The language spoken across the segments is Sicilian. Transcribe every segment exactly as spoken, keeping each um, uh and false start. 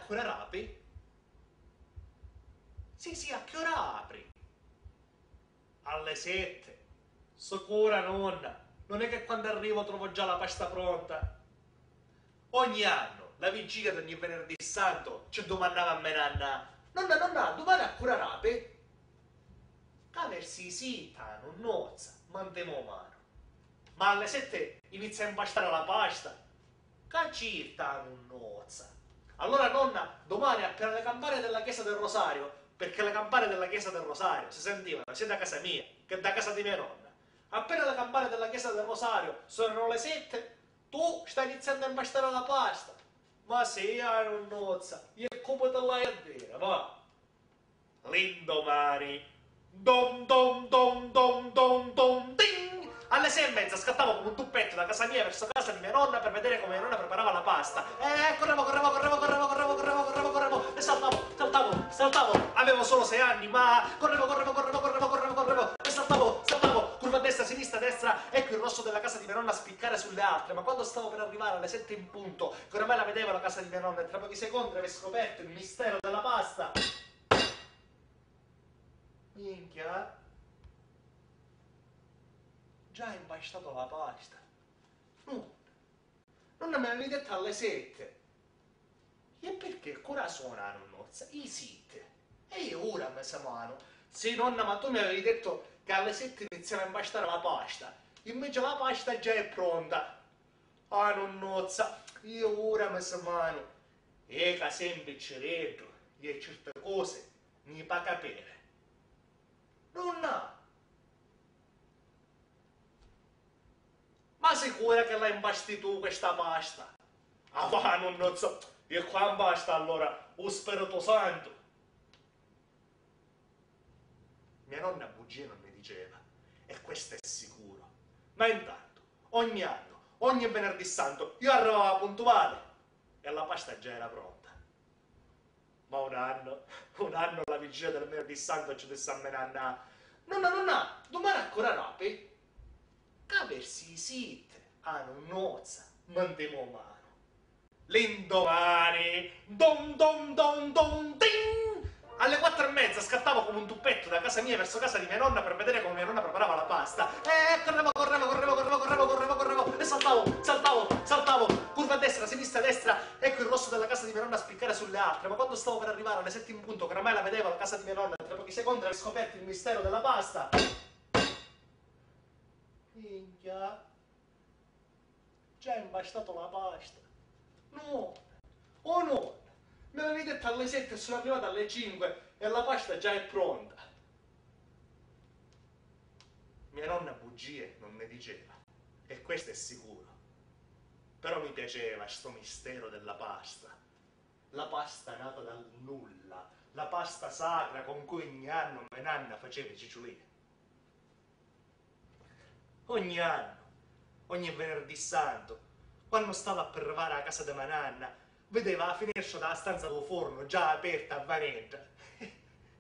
Cura rapi? Sì, sì, a che ora apri? Alle sette. Sicura, nonna? Non è che quando arrivo trovo già la pasta pronta? Ogni anno, la vigilia d'ogni venerdì santo, ci dumannava a me nanna: "Nonna, nonna, dumani a cura rapi?" Ca versi i sitta, nunnuzza, mantemu manu. Ma alle sette inizia a impastare la pasta. Ca cirta, nunnuzza. Allora, nonna, domani appena le campane della chiesa del Rosario, perché le campane della chiesa del Rosario si sentivano sia da casa mia che da casa di mia nonna, appena le campane della chiesa del Rosario suonano le sette, tu stai iniziando a impastare la pasta. Ma sì, ah, nunnuzza, e come te l'hai a dire, va. L'indomani, dom dom dom dom dom dom, ding! Alle sei e mezza scattavo come un tuppetto da casa mia verso casa di mia nonna per vedere come mia nonna preparava la pasta. E correvo, correvo, correvo, correvo, correvo, correvo, correvo, correvo, e saltavo, saltavo, saltavo. Avevo solo sei anni, ma correvo, correvo, correvo, correvo, correvo, correvo, e saltavo, saltavo, curva a destra, sinistra, destra, ecco il rosso della casa di mia nonna spiccare sulle altre, ma quando stavo per arrivare alle sette in punto, che oramai la vedevo la casa di mia nonna, e tra pochi secondi avevo scoperto il mistero della pasta. Minchia, già hai impastato la pasta? Nonna, nonna, mi avevi detto alle sette. E perché? Cura suona, nunnuzza? I sitte. E io ora mi semanu. Sì, nonna, ma tu mi avevi detto che alle sette iniziava a impastare la pasta. Invece la pasta già è pronta. Ah, nunnuzza, io ora mi semanu. E ca sei un picciriddu, e certe cose ni pa capire. Nonna! Ma sicura che la impasti tu questa pasta? Ah, va, nunnuzza, e qua impasta allora u Spiritu Santu? Mia nonna bugie non ne diceva, e questo è sicuro. Ma intanto, ogni anno, ogni venerdì santo, io arrivava puntuale e la pasta già era pronta. Ma un anno, un anno la vigilia del venerdì santo ci disse a me nanna: "Nonna, nonna, dumani a cura rapi?" Ca versi i sitte, ah, nunnuzza, mantemu manu. L'indomani, dom dom dom dom, ding! Alle quattro e mezza scattavo come un tuppetto da casa mia verso casa di mia nonna per vedere come mia nonna preparava la pasta. E correvo, correvo, correvo, correvo, correvo, correvo, correvo, e saltavo, saltavo, saltavo, curva a destra, sinistra, destra, ecco il rosso della casa di mia nonna spiccare sulle altre, ma quando stavo per arrivare alle sette in punto, che oramai la vedevo la casa di mia nonna, tra pochi secondi avevo scoperto il mistero della pasta. Minchia. Già hai impastato la pasta? No! Oh no! Mi avevi detto alle sette e sono arrivato alle cinque e la pasta già è pronta. Mia nonna bugie non ne diceva, e questo è sicuro. Però mi piaceva sto mistero della pasta. La pasta nata dal nulla, la pasta sacra con cui ogni anno me nanna faceva i ciciulini. Ogni anno, ogni venerdì santo, quannu stava pi rrivari â casa di me nanna, videva â finestra dâ stanza dû fornu già aperta a vanedda.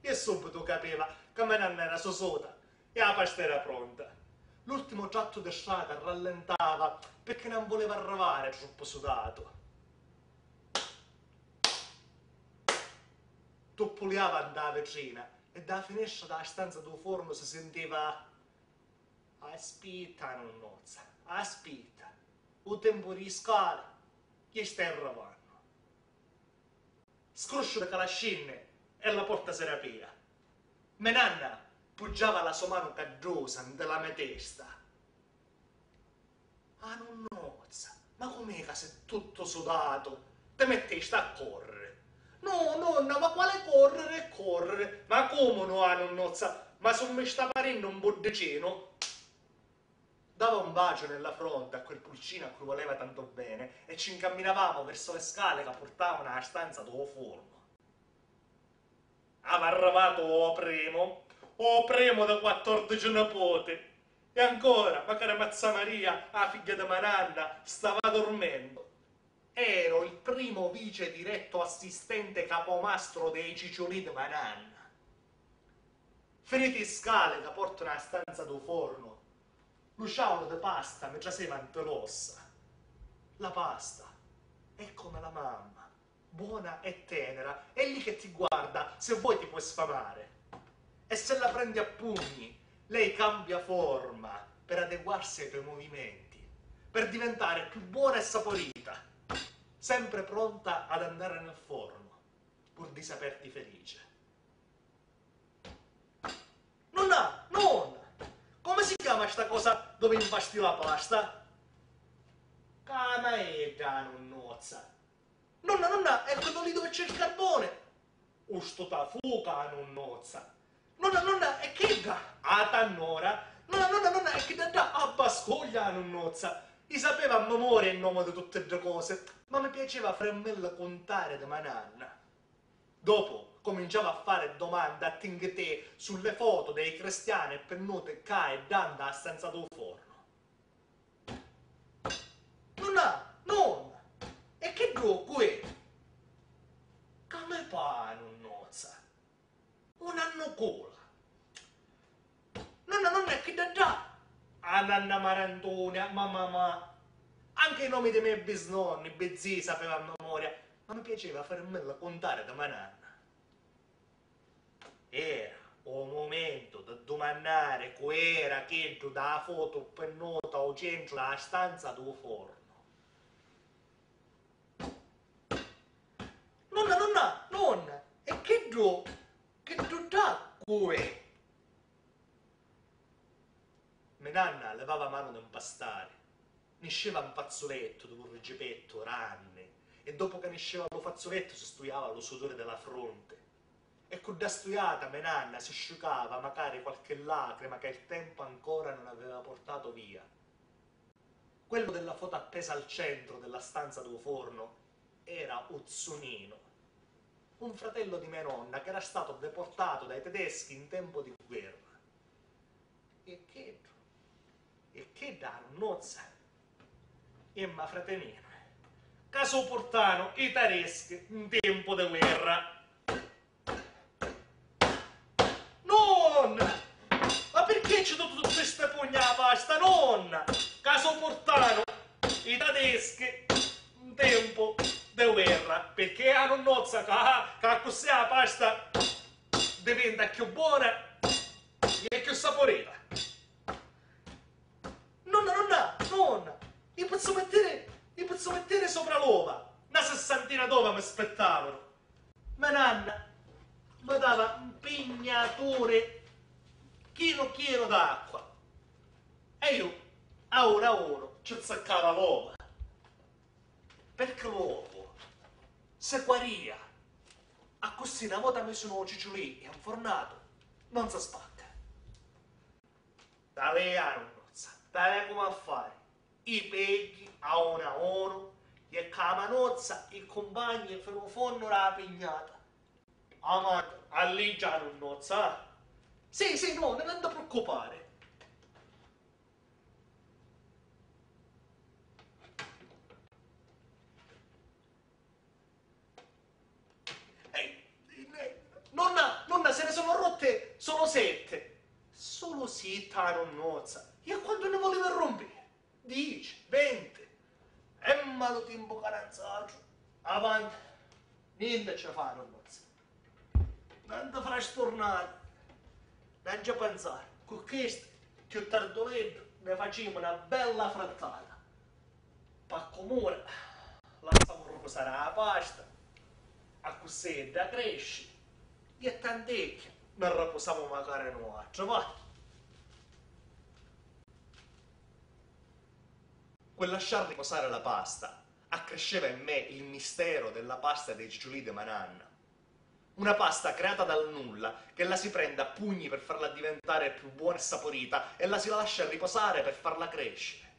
E subbitu capiva ca me nanna era susuta e â pasta era pronta. L'ultimu trattu di strata rallentava picchì non vuleva arrivari troppu sudatu. Tuppuliava ntâ vitrina e dâ finestra dâ stanza dû fornu si sintiva: "Aspitta, nunnuzza, aspitta, u tempu dî scali chi sta arrivannu." Scrusciu di calascinni e la porta si rapìa. Me nanna puggiava la so manu caddusa nta la me testa. Ah, nunnuzza, ma com'è ca si tuttu sudatu ti mettesti a corriri? No, nonna, ma quali corriri e corriri? Ma comu no, ah, nunnuzza, ma su mi sta parennu un buddicinu. Dava un bacio nella fronte a quel pulcino a cui voleva tanto bene e ci incamminavamo verso le scale che portavano alla stanza del forno. Aveva arrivato o primo, o primo di quattordici nipoti. E ancora, macari Mazza Maria, a figlia di ma nanna, stava dormendo. Ero il primo vice diretto assistente capomastro dei ciciulì di ma nanna. Finiti i scali che portano alla stanza del forno, lu ciaulu di pasta mi traseva nta l'ossa. La pasta è come la mamma. Buona e tenera, è lì che ti guarda, se vuoi ti puoi sfamare. E se la prendi a pugni, lei cambia forma per adeguarsi ai tuoi movimenti, per diventare più buona e saporita, sempre pronta ad andare nel forno, pur di saperti felice. Nonna, nonna, come si chiama sta cosa dove impasti la pasta? Camaedda, nunnuzza. Nonna, nonna, è quello lì dove c'è il carbone. U stutafuca, nunnuzza. Nonna, nonna, è chidda? A tannora. Nonna, nonna, nonna, è chidda ddà? A bascoglia, nunnuzza. I sapeva a memoria il nome di tutte dde cose, ma mi piaceva fremmella contare di ma nanna. Dopo cominciava a fare domande a tinghetè sulle foto dei cristiani e pennute ccà e ddà nta a stanza dô forno. Nonna, nonna, e chiddu cu è? Ca mi pà, nunnuzza? Una nucola. Nonna, nonna, è chidda ddà? A nanna Marantunia, ma, ma, ma. Anche i nomi dei miei bisnonni, bizzii, sapeva a memoria, ma mi piaceva fermilla contare di ma nanna. Era u mumentu di dumannari cu era chiddu dâ fotu ppi nota ô centru dâ stanza dû fornu. Nonna, nonna, nonna, e chiddu, chiddu ddà cu è? Me nanna levava manu di mpastari, nisceva un fazzulettu di lu rigipettu ranni e dopu ca nisceva lu fazzulettu si stujava lu suduri di la frunti. E cu dda stujata me nanna si sciucava macari qualchi lacrima ca il tempu ancora non aveva portato via. Quello della foto appesa al centro della stanza dû forno era u zu Nino, un fratello di mia nonna che era stato deportato dai tedeschi in tempo di guerra. E chiddu, e chidda a nunnuzza, e ma frate Nino, ca su purtanu i tedeschi in tempo di guerra. Nonna! Ma pirchì ci dû tutti sti pugna a pasta, nonna? Ca su purtanu i tedeschi in tempu di guerra, pirchì a nunnuzza ca, ca accussì a pasta diventa chiù bona e chiù sapurita. Nonna, nonna, nonna, i pozzu mettiri, i pozzu mettiri sopra l'ova? Na sissantina d'ova mi spittavanu. Me nanna mi dava mpignaturi chinu chinu d'acqua e iu a unu a unu ci ziccava l'ova, pirchì l'ovu si quarìa, accussì na vota misu nô ciciulì e nfurnatu non si spacca. Talè a nunnuzza, talè comu a fari, i pegghi a unu a unu, e cca a manuzza i cumpagni finu u fonnu dâ pignata. Amanti, alliggia a nunnuzza, ah! Sì, sì, nonna, non ti preoccupare. Ehi, nonna, nonna, se ne sono rotte solo sette. Solo sette a nunnuzza? E a quantu ne vulivi rumpiri? Dieci, venti? E ma lu timpu ca nanzatru. Avanti, nenti ci fa, nunnuzza. Non ti frasturnari. Non ci pensari. Cu chisti, cchiù tarduliddu, ne facimu na bella frittata. P'accumuna, lassamu ripusari a pasta, accussì idda cresci, e tant'ecchia, ne ripusamu macari nuatri, va. Quel lasciar riposare la pasta accresceva in me il mistero della pasta dei ciciulì di ma nanna. Una pasta creata dal nulla che la si prende a pugni per farla diventare più buona e saporita e la si lascia riposare per farla crescere.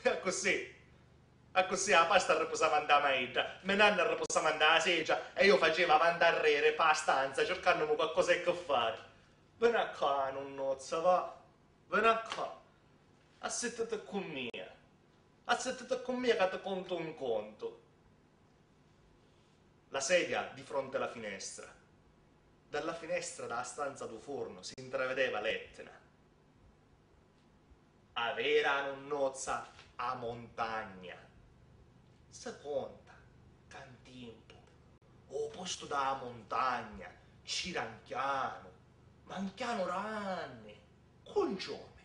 E accussì, accussì a pasta ripusava nta maidda, me nanna ripusava nta a seggia e io facevo avanti arreri pâ stanza circannumu qualcosa e che fari. Veni a ccà, nunnuzza, va. Veni a ccà. Assittiti cu mia. Assittiti cu mia ca ti contu un contu. La sedia di fronte alla finestra. Dalla finestra dâ stanza dû fornu si intravedeva l'Etna. A vera nunnuzza, a montagna. Si conta. ô postu dâ muntagna, c'era un chianu, ma un chianu ranni, cu un ciumi,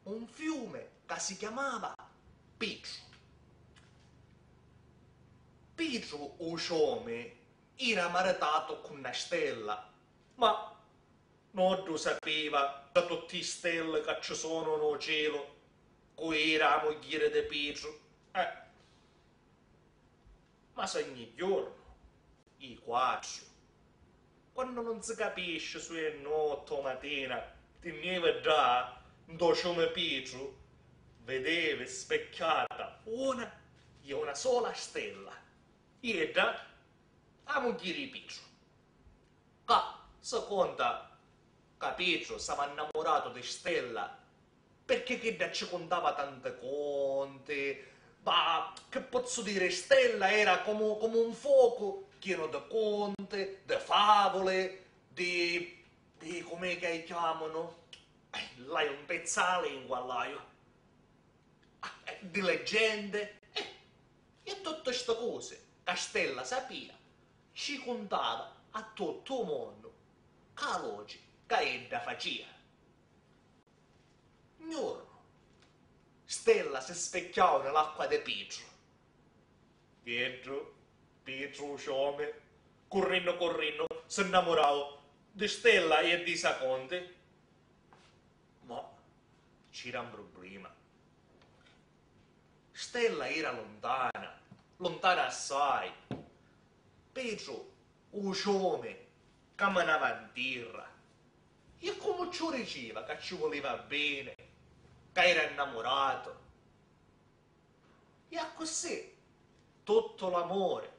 un fiumi ca si chiamava Pitru. Pitru, u ciumi, era maritatu cu na stella, ma nuddu sapiva, tra tutti i stelli ca ci sono nô cielu, cu era a mugghieri di Pitru. Eh. Ma s'ogni jornu, i quattru, quannu non si capisci su è notti o matina, tinnivi ddà ntô ciumi Pitru, videvi specchiata una e una sola stella, idda, a mugghieri di Pitru. Ca si conta ca Pitru stava nnamuratu di Stella, pirchì chidda ci cuntava tanti conti, ma, chi pozzu diri, Stella era comu, comu un focu chienu di conti, di favuli, di, di, comu è ca i chiamanu? Eh, l'haiu mpizza a lingua, l'haiu. Ah, eh, di leggende, eh, e tutti sti cosi ca Stella sapia, ci cuntava a tuttu u monnu, ca l'oci ca idda facia. Un jornu, Stella si specchiau nni l'acqua di Pitru. Iddu, Pitru u ciumi, currinnu currinnu, si nnamurau di Stella e di sa conti. Ma c'era un prublima. Stella era luntana, luntana assai. Pitru, u ciumi, caminava 'n tirra. E comu ci u diciva ca ci vuliva beni, ca era nnamuratu. E accussì tuttu l'amuri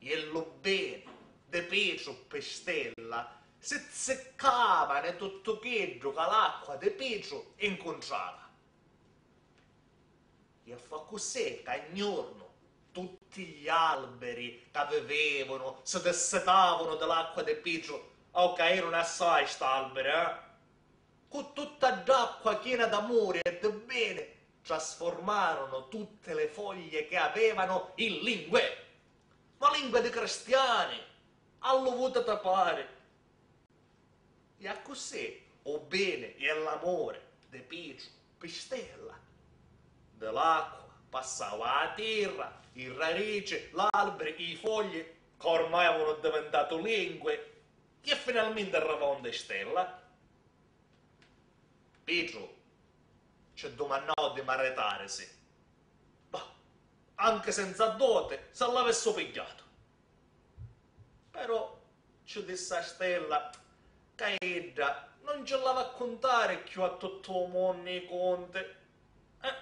e lu beni di Pitru pi Stella si ziccava nni tuttu chiddu ca l'acqua di Pitru incuntrava. E fu accussì ca un jornu tutti l'albiri ca vivevanu si dissitavanu di l'acqua di Pitru, o ca eranu assai st'albiri, eh? Cu tutta dd'acqua chiena d'amuri e di beni, trasfurmarunu tutti li fogli chi avevanu in lingui, ma lingui di cristiani, a lu vuti ti pari. E accussì u beni e l'amuri di Pitru pi Stella, di l'acqua passau â tirra, i rarici, l'albiri, i fogli, ca ormai avunu divintatu lingui, e finalmenti arrivau 'ndi Stella. Pitru ci dumannau di maritarisi. Bah, anchi senza doti, si l'avissi pigghiatu. Però ci dissi a Stella ca idda non ci l'havi a cuntari cchiù a tuttu u monnu i conti. Eh,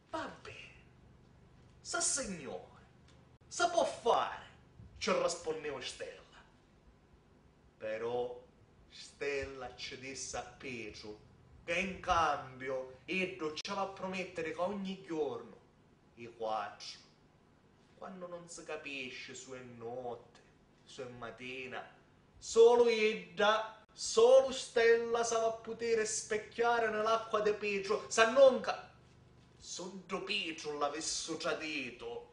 va beni, s'assignori, si pò fari, ci rispunniu Stella. Però Stella ci dissi a Petru ca in cambiu iddu ci havi a prumettiri ca ogni jornu i quattru, quannu non si capisci su è notti, su è matina, solu idda, solu Stella s'havi a putiri specchiari nni l'acqua di Petru, sannunca, suddu Petru l'avissu traditu,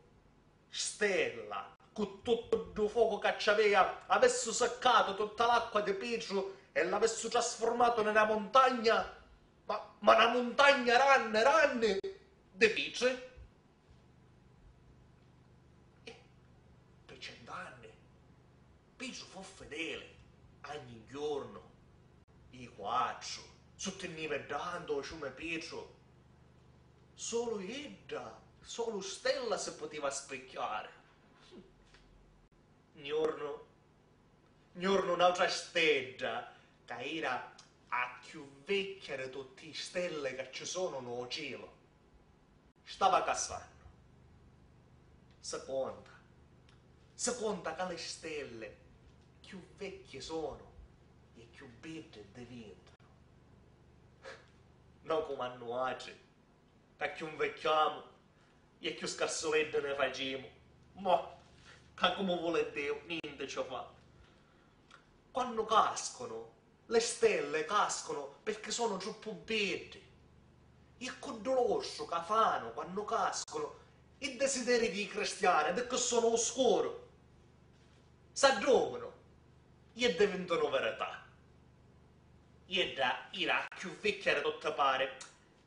Stella, cu tuttu ddu focu ca ci avia, avissu siccatu tutta l'acqua di Petru e l'avissu trasfurmatu nni na muntagna, ma, ma na muntagna ranni, ranni di pitri. E, pi cent'anni, Petru fu fideli, ogni jornu. I quattru, su tinnivi ddà ntô ciumi Petru. Solu idda, solu Stella si putiva spicchiari. Gnornu, gnornu n'autra stedda, ca era a cchiù vecchia di tutti i stelli ca ci sono ntô cielu. Stava casannu. Si conta. Si conta ca li stelli cchiù vecchi sono e cchiù beddi diventanu. No comu a nuatri, ca cchiù nvecchiamu e cchiù scarsuleddi ni facimu. Mo, ca comu voli Diu, ninti ci fa. Quannu cascunu, li stelli cascunu pirchì sono troppu beddi. E cu ddu lustru ca fanu quannu cascunu, I desideri di i cristiani, di chi sono oscuru, s'addumunu e diventano verità. Iedda era chiù vecchia di tutti pari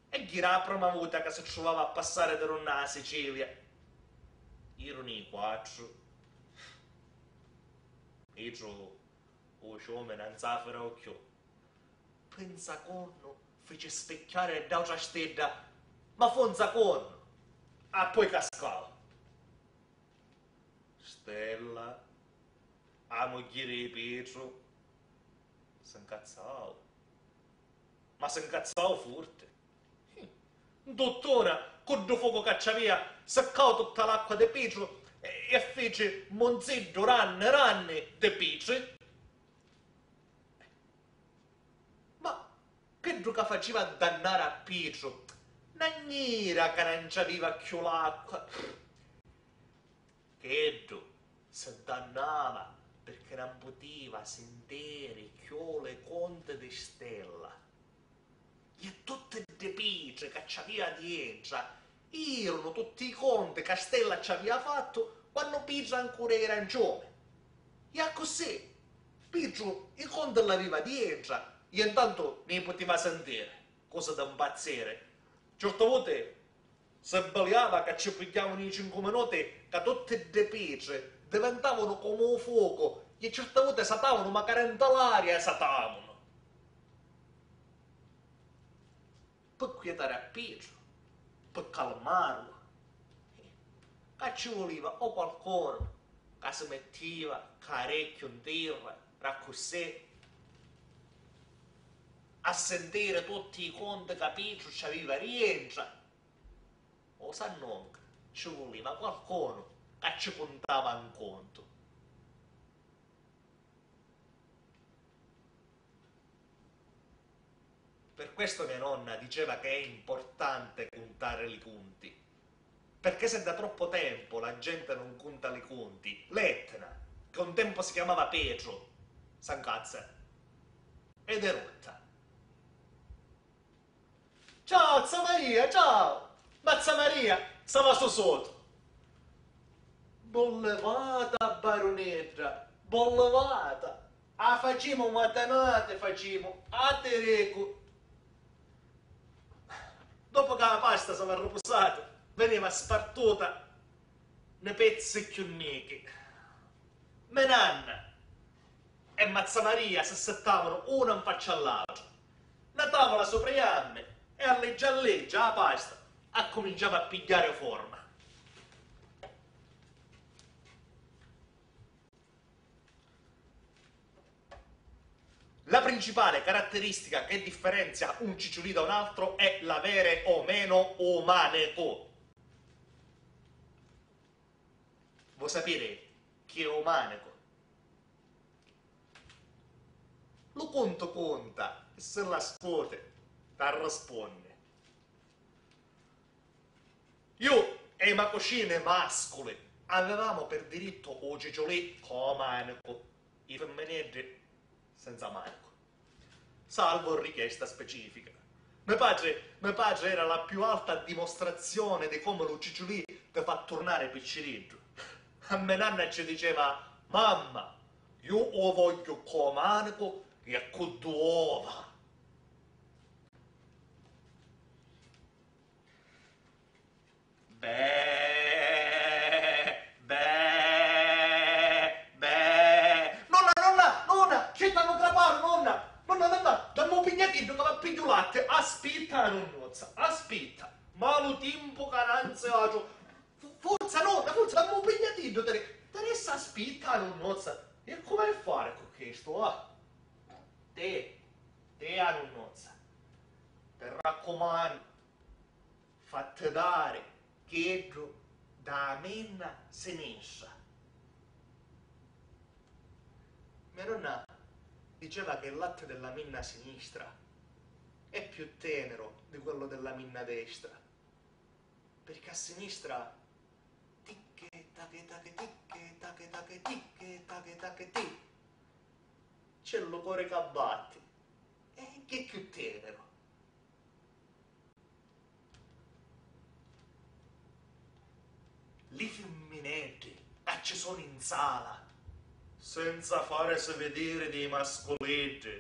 e ghira a prima vota ca si truvava a passari di dunna a Sicilia. Erano i quattru. Petru, u ciume, non sa firau chiù. Pi 'n saconnu fici spicchiari dd'autra stedda, ma fu 'n saconnu, appoi cascau. Stella, a mugghieri di Petru, s'incazzau. Ma s'incazzau forti. Ntuttu una, cu ddu focu ca ci avia, siccau tutta l'acqua di Petru e, e fici munziddu ranni ranni di petri. Ma chiddu ca faciva dannari a Petru, non era ca non ci aviva chiù l'acqua. Chiddu si dannava pirchì non putiva sintiri chiù li conti di Stella. E tutti ddi pitri ca ci avia di entra eranu tutti i conti ca Stella ci avia fattu quannu Petru ancora era 'n ciume. E accussì Petru i conti l'aviva di entra e intantu ni putiva sintiri, cosa di 'mpazziri. Certi voti si biliava ca ci pigghiavanu i cincu minuti ca tutti ddi pitri diventavanu comu u focu e certi voti satavanu macari nta l'aria satavanu. Pi quietari a Petru, pi calmarlu, ca ci vuliva o qualcunu ca si mittiva carecchiu ntirra, raccussì, a sintiri tutti i conti ca Petru ci aviva rientra, o sannunca ci vuliva qualcunu ca ci cuntava un contu. Per questo mia nonna diceva che è importante contare i conti, perché se da troppo tempo la gente non conta i conti, l'Etna, che un tempo si chiamava Petru, s'ancazza ed è rotta. Ciao, zza Maria, ciao! Ma zza Maria, stava su sotu. Bollevata, barunedda, bollevata! A facimu matanati, facimu, a ti dicu. Dopu ca a pasta s'ava ripusatu, veniva spartuta ni pezzi chiù nichi. Me nanna e mazza Maria si sittavanu una 'n faccia all'autra, na tavula supra i ammi e alleggia alleggia a pasta accuminciava a pigghiari forma. La principale caratteristica che differenzia un cicciulì da un altro è l'avere o meno u manicu. Vo sapiri chi è u manicu? Lu cuntu cunta e si la scuti t'arrispunni. Ju e i me cucini masculi avevamo per diritto u cicciulì co manicu, i fimmineddi senza manicu. Salvo richiesta specifica. Me patri, me patri era la più alta dimostrazione di come lu cicciulì ti fa turnari picciriddu. A me nanna ci diceva: "Mamma, ju u vogghiu co manicu e cu du ova." Bè, bè, bè. Nonna, nonna, nonna, ci sta nu craparu, nonna. Nonna, nonna, dammi un pignatiddu ca va pigghiu latte. Aspitta, nunnuzza, aspitta. Malu timpu ca nanzi aciu. Fu-, forza, nonna, forza, dammi un pignatiddu, Tere-, Teresa, aspitta, nunnuzza. E come fare cu chistu, ah? Te, te, a nunnuzza. Ti raccumannu. Fatti dari chiddu dâ minna sinistra. Mia nonna diceva che il latte della minna sinistra è più tenero di quello della minna destra, perché a sinistra ticche tache tache ticche tache tache ticche tache tache ti, c'è lu cori ca batti e che è più tenero. sala, senza farisi vidiri dî masculiddi.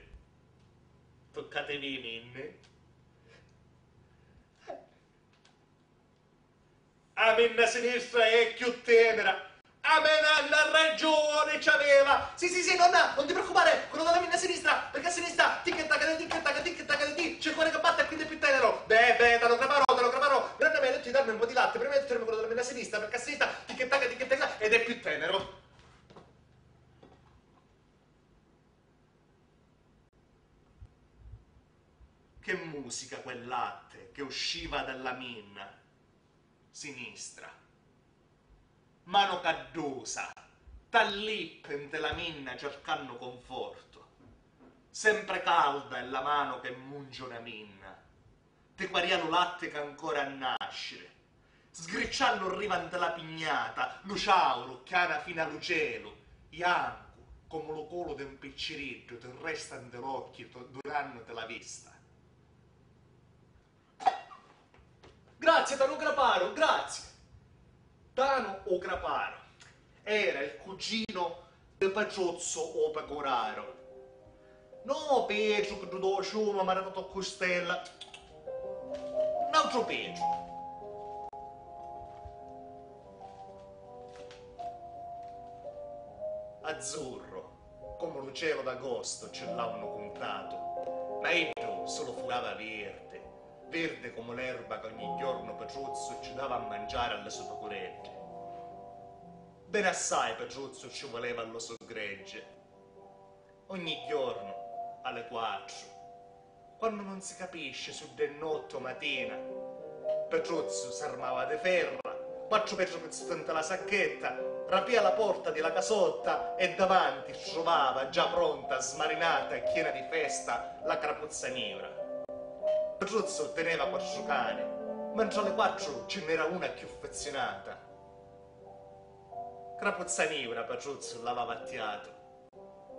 Tuccativi i minni. A minna sinistra è cchiù tenera. A me nanna ragiuni c'aveva. Sì, sì, sì, nonna, non ti preoccupare, quello della minna sinistra, perché a sinistra tic e tac, tic e tac, tic e tac, tic, c'è il cuore che batte e quindi è più tenero. Beh, beh, te lo preparo, te lo preparo. Grande, mi hai detto di darmi un po' di latte, prima hai detto di darmi quello della minna sinistra, perché a sinistra tic e tac, tic e tac, ed è più tenero. Che musica quel latte che usciva dalla minna sinistra. Mano caddusa, t'allippi nte la minna cercannu confortu. Sempre calda è la mano che mungi una minna. Ti paria lu latti ca ancora a nasciri. Sgricciannu riva nta la pignata, lu ciauru chiana finu a lu celu, jancu comu lu culu d'un picciriddu ti resta nta l'occhi to-, dunannuti la vista. Grazie, Tanu Craparo, grazie! Tanu u Craparo era il cugino di Paciuzzu u Pecuraru. No Petru, chiddu dô ciuma, maritatu a Custella. N'autru Petru. Azzurru, comu lu celu d'agostu, ci l'avunu cuntatu, ma iddu si lu furava virdi, virdi comu l'erba ca ogni jornu Petruzzu ci dava a manciari a li so picureddi. Beni assai Petruzzu ci vuleva a lu so greggi. Ogni jornu, a li quattru, quannu non si capisci s'iddu è notti o matina, Petruzzu s'armava di ferra, quattru petri pizzuti nta la sacchetta, rapia la porta di la casotta e davanti truvava già pronta, smarinata e chiena di festa, la crapuzza niura. Petruzzu teneva quattru cani, ma ntra li quattru ci nn'era una cchiù affezionata. Crapuzza niura Petruzzu l'avava attiatu.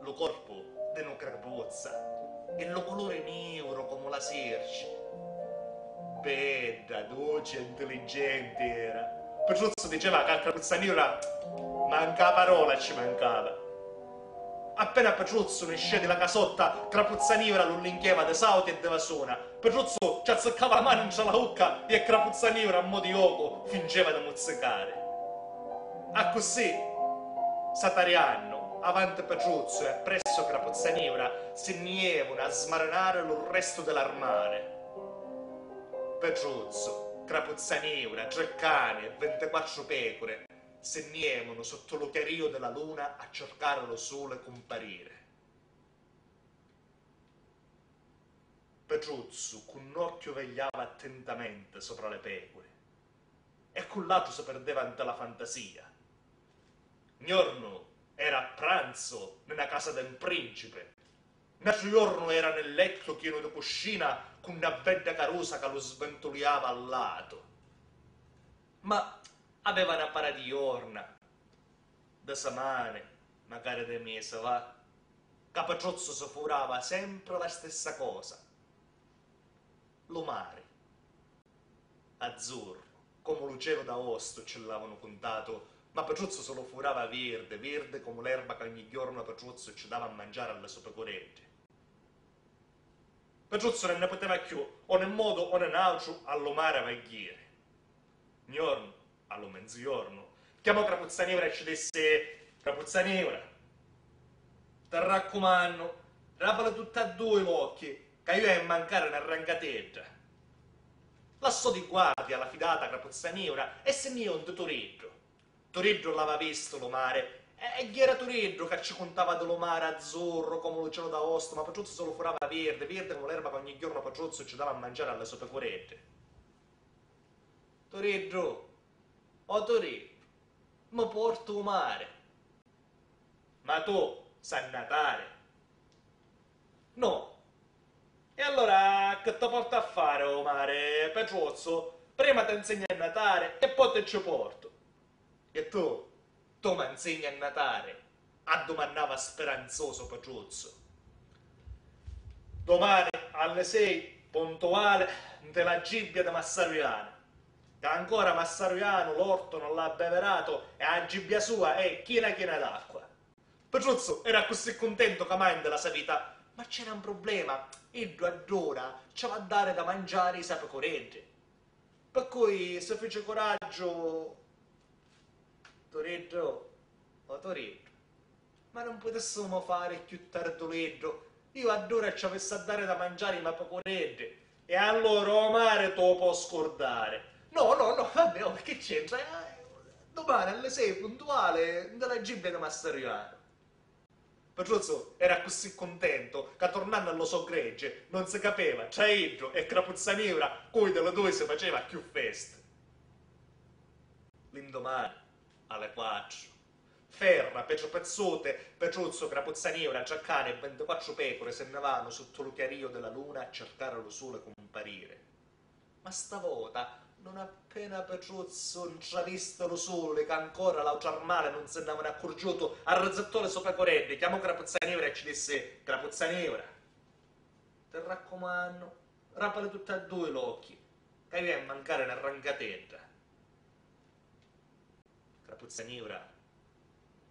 Lu corpu di nu crapuzza e lu culuri niuru comu la sirci. Bedda, duci e ntiligenti era. Petruzzu diceva ca a crapuzza niura manca a parola ci mancava. Appena Petruzzu niscìa di la casotta, crapuzza niura lu linchieva di sauti e di vasuna. Petruzzu ci azziccava a manu ntra la ucca e crapuzza niura a mo di jocu fingeva di muzzicari. Accussì, satariannu, avanti Petruzzu e appressu crapuzza niura si nni jevunu a smarinari lu restu di l'armali. Petruzzu, crapuzza niura, tri cani e vintiquattru pecuri si nni jevunu sottu lu chiarìu di la luna a circari lu suli cumpariri. Petruzzu cu n'occhiu vegliava attentamenti sopra li pecuri e cu l'atru si pirdeva nta la fantasia. Un jornu era a pranzu nni na casa d'un principi, n'atru jornu era nel lettu chienu di cuscina cu na bedda carusa ca lu sventuliava a latu. Ma aveva na para di jorna, di simani, macari di misi, va, ca Petruzzu si furava sempri la stessa cosa. Lu mari. Azzurru, comu lu celu d'aostu ci l'avunu cuntatu, ma Petruzzu si lu furava virdi, virdi comu l'erba ca ogni jornu Petruzzu ci dava a manciari a li so picureddi. Petruzzu non nni puteva cchiù, o n'un modu o n'un autru a lu mari av'a jiri. Un jornu, a lu menzijornu, chiamò Crapuzza Niura e ci dissi: Crapuzza Niura, ti raccumannu, rapali tutti a dui l'occhi, ca iu haiu a mancari na rancatedda. Lassò di guardia la fidata Crapuzza Niura e si nni jìu nti Turiddu. Turiddu l'av'a vistu lu mari, e, e jera Turiddu ca ci cuntava di lu mari azzurru comu lu celu d'aostu, ma Petruzzu si lu furava virdi, virdi comu l'erba ca ogni jornu Petruzzu ci dava a manciari a li so picureddi. Turiddu, o Turiddu, mi porti u mari? Ma tu sai natari? No. E allura chi ti portu a fari u mari, Petruzzu? Prima ti nsegnu a natari e poi ti ci portu. E tu, tu mi nsegni a natari? Addumannava spiranzosu Petruzzu. Dumani a li sei puntuali nti la gibbia di Massaru Janu. ca ancora Massaru Janu l'ortu non l'ha abbeveratu e a gibbia sua è china china d'acqua. Petruzzu era accussì cuntentu ca mai nta la so vita, ma c'era un problema, iddu addura ci aveva a dari da mangiari i so picureddi. Pi cui si fici curaggiu: Turiddu, o Turiddu, ma nun putissimu fari cchiù tarduliddu? Iu addura ci avissi a dari da mangiari i me picureddi, e allura o mari tu u po' scurdari. No, no, no, vabbè, oh, chi c'entra? Eh, dumani alle sei puntuali nta la gibbia di Massaru Janu. Petruzzu era accussì cuntentu ca, turnannu a lu so greggi, non si capiva tra iddu e Crapuzza Nivra cui di li dui si faceva cchiù festa. L'indumani, a li quattru, ferra, petru pezzuti, Petruzzu, Crapuzza Nivra, Giaccani e vintiquattru pecuri si nni vanu sutta lu chiarìu di la luna a circari lu suli cumpariri. Ma sta vota, non appena Petruzzu ntravisti lu suli, ca ancora l'àutri armali non si nn'avanu accurgiutu, arrizittò li so pecureddi, chiamò Crapuzza Nivra e ci dissi: Crapuzza Nivra, ti raccumannu, rapali tutti e dui l'occhi, ca iu è a mancari na rancatedda. Crapuzza Nivra,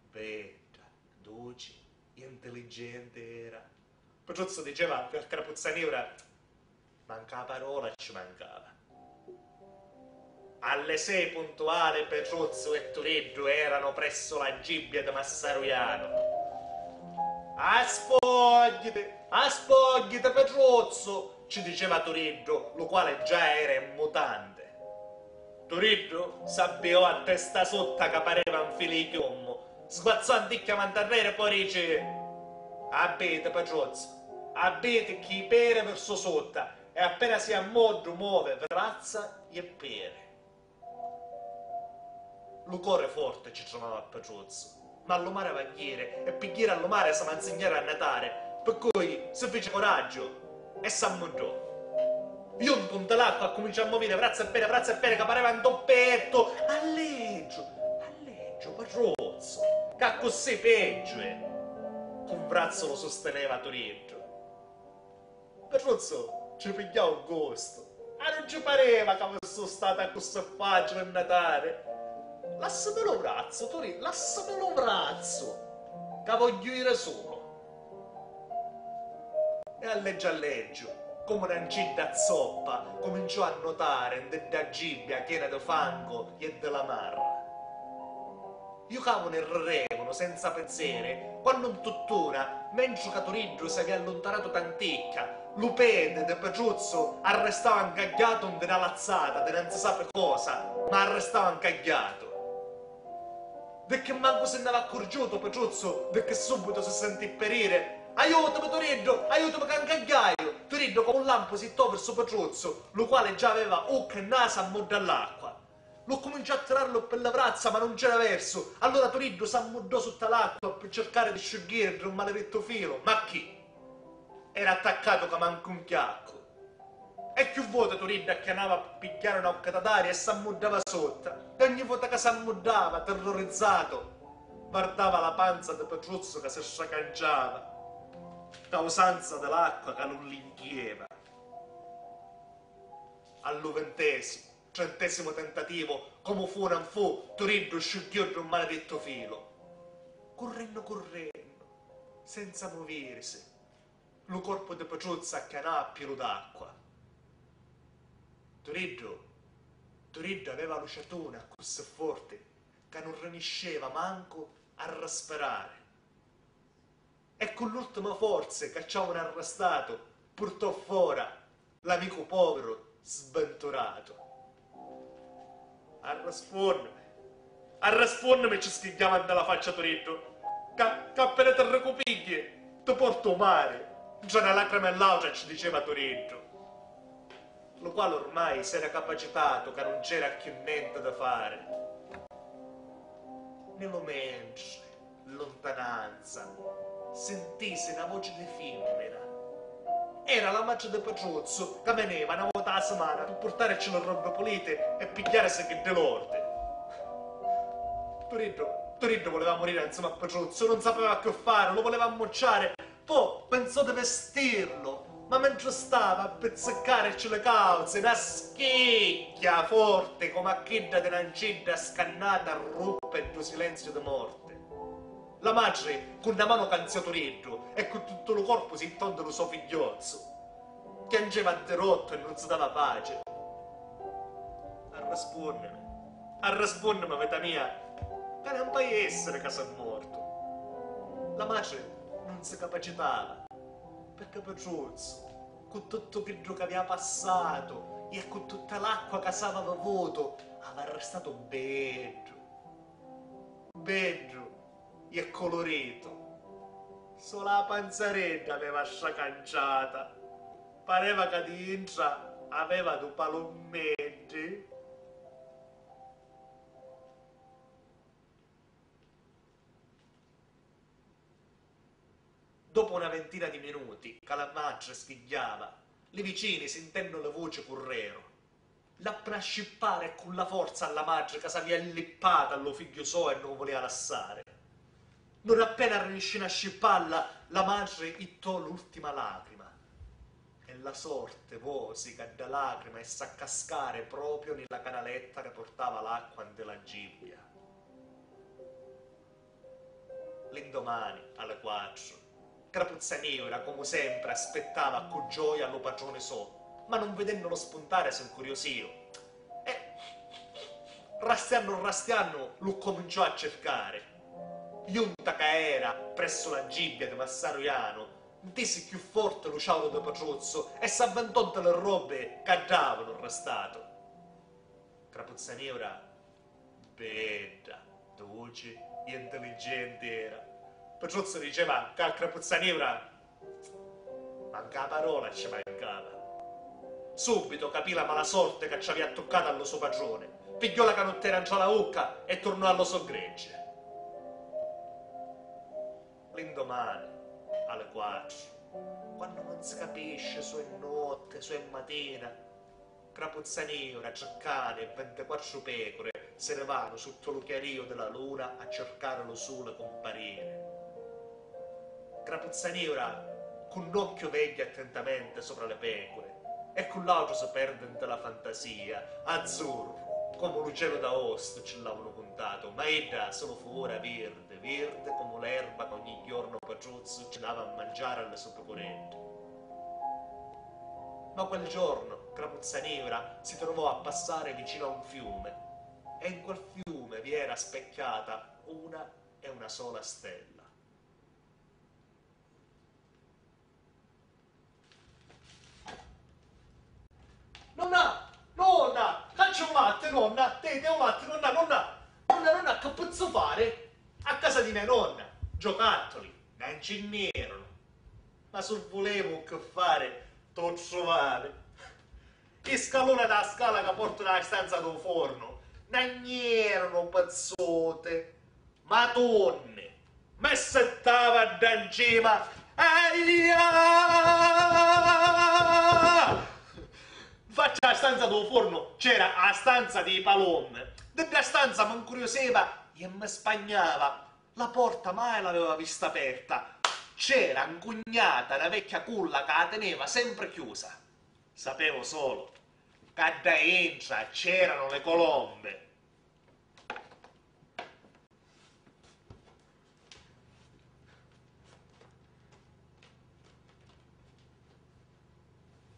bedda, duci e intelligenti era. Petruzzu diceva ca Crapuzza Nivra manca a parola ci mancava. Alle sei puntuali Petruzzu e Turiddu erano presso la gibbia di Massaru Janu. Aspoggiti, aspoggiti, Petruzzu, ci diceva Turiddu, lu quale già era in mutande. Turiddu s'abbiò a testa sutta ca pareva un fili di chiummu, sguazzò anticchia mantarreri e poi dici: Abbiti, Petruzzu, abbiti chi i peri versu sutta, e appena si a moddu movi vrazza e peri. Lu cori forti ci trumava a Petruzzu, ma a lu mari av'a jiri, e pi jiri a lu mari s'av'a nsignari a natari, pi cui si fici curaggiu e s'ammuddò. Juntu nta l'acqua accuminciò a moviri vrazza e peri, vrazza e peri, ca pareva nto pettu. Alleggiu, alleggiu, Petruzzu, ca accussì peggiu è. Cu un vrazzu lu sustineva Turiddu. Petruzzu ci pigghiau gustu. Ah, non ci pareva ca avissi statu accussì facili a natari. Lassami lu vrazzu, Turi, lassami lu vrazzu, ca vogghiu iri sulu. E alleggiu alleggiu, comu na ncidda zoppa, cuminciò a nutari nti dda gibbia chena di fangu e di la marra. Jucavunu e rirevunu senza pinseri, quannu ntuttuna, mentru ca Turiddu s'avia alluntanatu tanticchia, lu pedi di Petruzzu arrestava ncagghiatu nti na lazzata di non si sapi cosa, ma arrestava ncagghiatu. Di chi mancu si nn'avia accurgiutu Petruzzu, di chi subbitu si sentì piriri: Aiutami, Turiddu, aiutami ca ncagghiaiu! Turiddu comu un lampu si jittò versu Petruzzu, lu quali già aveva ucca e nasu a muddu all'acqua. Lu cuminciò a tirarlu pi li vrazza, ma nun c'era versu. Allura Turiddu s'ammuddò sutta l'acqua pi circari di sciugghiri ddu malirittu filu, ma chi? Era attaccatu ca mancu un chiaccu. E cchiù voti Turiddu acchianava pi pigghiari na uccata d'aria e s'ammuddava sutta. E ogni vota ca s'ammuddava, tirrurizzatu, vardava la panza di Petruzzu ca si stracanciava, ca usanza di l'acqua ca nun li nchieva. A lu vintesimu, trentesimu tentativu, comu fu o non fu, Turiddu sciugghiu ddu maledittu filu. Currennu currennu, senza muvirisi, lu corpu di Petruzzu acchianò a pilu d'acqua. Turiddu, Turiddu aveva lu ciatuni accussì forti ca nun rinisceva mancu a rispirari. E cu l'urtima forzi ca ci avunu arrestatu, purtò fora l'amicu poviru sbinturatu. Arrispunnimi, arrispunnimi, ci schigghiava nta la faccia Turiddu, ca, ca appena ti ricupigghi ti portu u mari, ntra na lacrima e l'autra ci diceva Turiddu, lu quali ormai s'era capacitatu ca nun c'era cchiù nenti di fari. Ni lu mentri, in luntananza, sintisi na voci di fimmina. Era la matri di Petruzzu, ca veniva na vota a simana pi purtarici li robbi puliti e pigghiarisi chiddi lordi. Turiddu, Turiddu vuleva muriri nsemi a Petruzzu, nun sapeva cchiù fari, lu vuleva ammucciari, po' pinsò di vistirlu, Ma mentri stava a pizziccàricci li càuzi, na schigghia forti comu a chidda di na ncidda scannata ruppi ddu silenziu di morti. La matri, cu na manu canziò turiddu e cu tuttu lu corpu si jttò nta lu so figghiozzu, chianceva a dirottu e nun si dava paci. Arrispunnimi, arrispunnimi, vita mia, ca nun poi essiri ca si mortu. La matri nun si capacitava, pirchì Pitruzzu, cu tuttu chiddu ca avia passatu e cu tutta l'acqua ca s'ava vivutu, ava ristatu beddu, beddu e culuritu. Sulu a panzaredda aveva stracanciata, pareva ca dintra aveva du palummeddi. Dopu una vintina di minuti ca la matri schigghiava, li vicini, sintennu li vuci, curreru. L'appi a scippari e cu la forza a la matri ca s'avia allippata a lu figghiu so e nun vulia lassari. Nun appena riniscinu a scippalla, la matri ittò l'urtima lacrima. E la sorti vosi ca dda lacrima essa a cascari propriu ni la canaletta ca purtava l'acqua nti la gibbia. L'indomani, a li quattru, Crapuzza Niura, comu sempri, aspittava cu gioia lu patruni so, ma nun vidennulu spuntari si ncuriusìu e, rastiannu rastiannu, lu cuminciò a circari. Junta ca era pressu la gibbia di Massaru Janu, ntisi cchiù forti lu ciauru di Patruzzu e s'avvintò nta li robbi ca ddà avanu ristatu. Crapuzza Niura bedda, duci e ntiligenti era. Pitruzzu diceva ca a Crapuzza Niura manca a parola ci mancava. Subitu capì la mala sorti ca ci avia tuccatu a lu so patruni, pigghiò la canuttera ntra la ucca e turnò a lu so greggi. L'indomani, a li quattru, quannu nun si capisci su è notti, su è matina, Crapuzza Niura, tri cani e vintiquattru pecuri si rivanu sutta lu chiarìu di la luna a circari lu suli cumpariri. Crapuzza Niura, cu n'occhiu vegghia attentamenti supra li pecuri e cu l'autru si perdi nta la fantasia, azzurru, comu lu celu d'aostu ci l'avanu cuntatu, ma idda sulu fora virdi, virdi comu l'erba ca ogni jornu Patruzzu ci dava a manciari a li so picureddi. Ma quel giorno Crapuzza Niura si trovò a passari vicinu a un fiumi e in quel fiumi vi era specchiata una e una sola stella. Nonna! Nonna! Caccia u latti, nonna! Tete, u latti, nonna, nonna! Nonna, nonna, chi pozzu fari? A casa di me nonna, giocattoli, non ci n'erano. Ma su vulevu che fari, t'ho trovati. I scaluna da scala che portano alla stanza del forno, non erano pezzote. Madunni! Mi sittava dda ncima! Aia! Nfacci a stanza dû furnu c'era a stanza dî palummi. Di dda stanza mi ncuriusiva e mi spagnava. La porta mai l'aveva vista aperta. C'era ncugnata na vecchia culla ca a teneva sempri chiusa. Sapevo solo ca dda intra c'erano le colombe.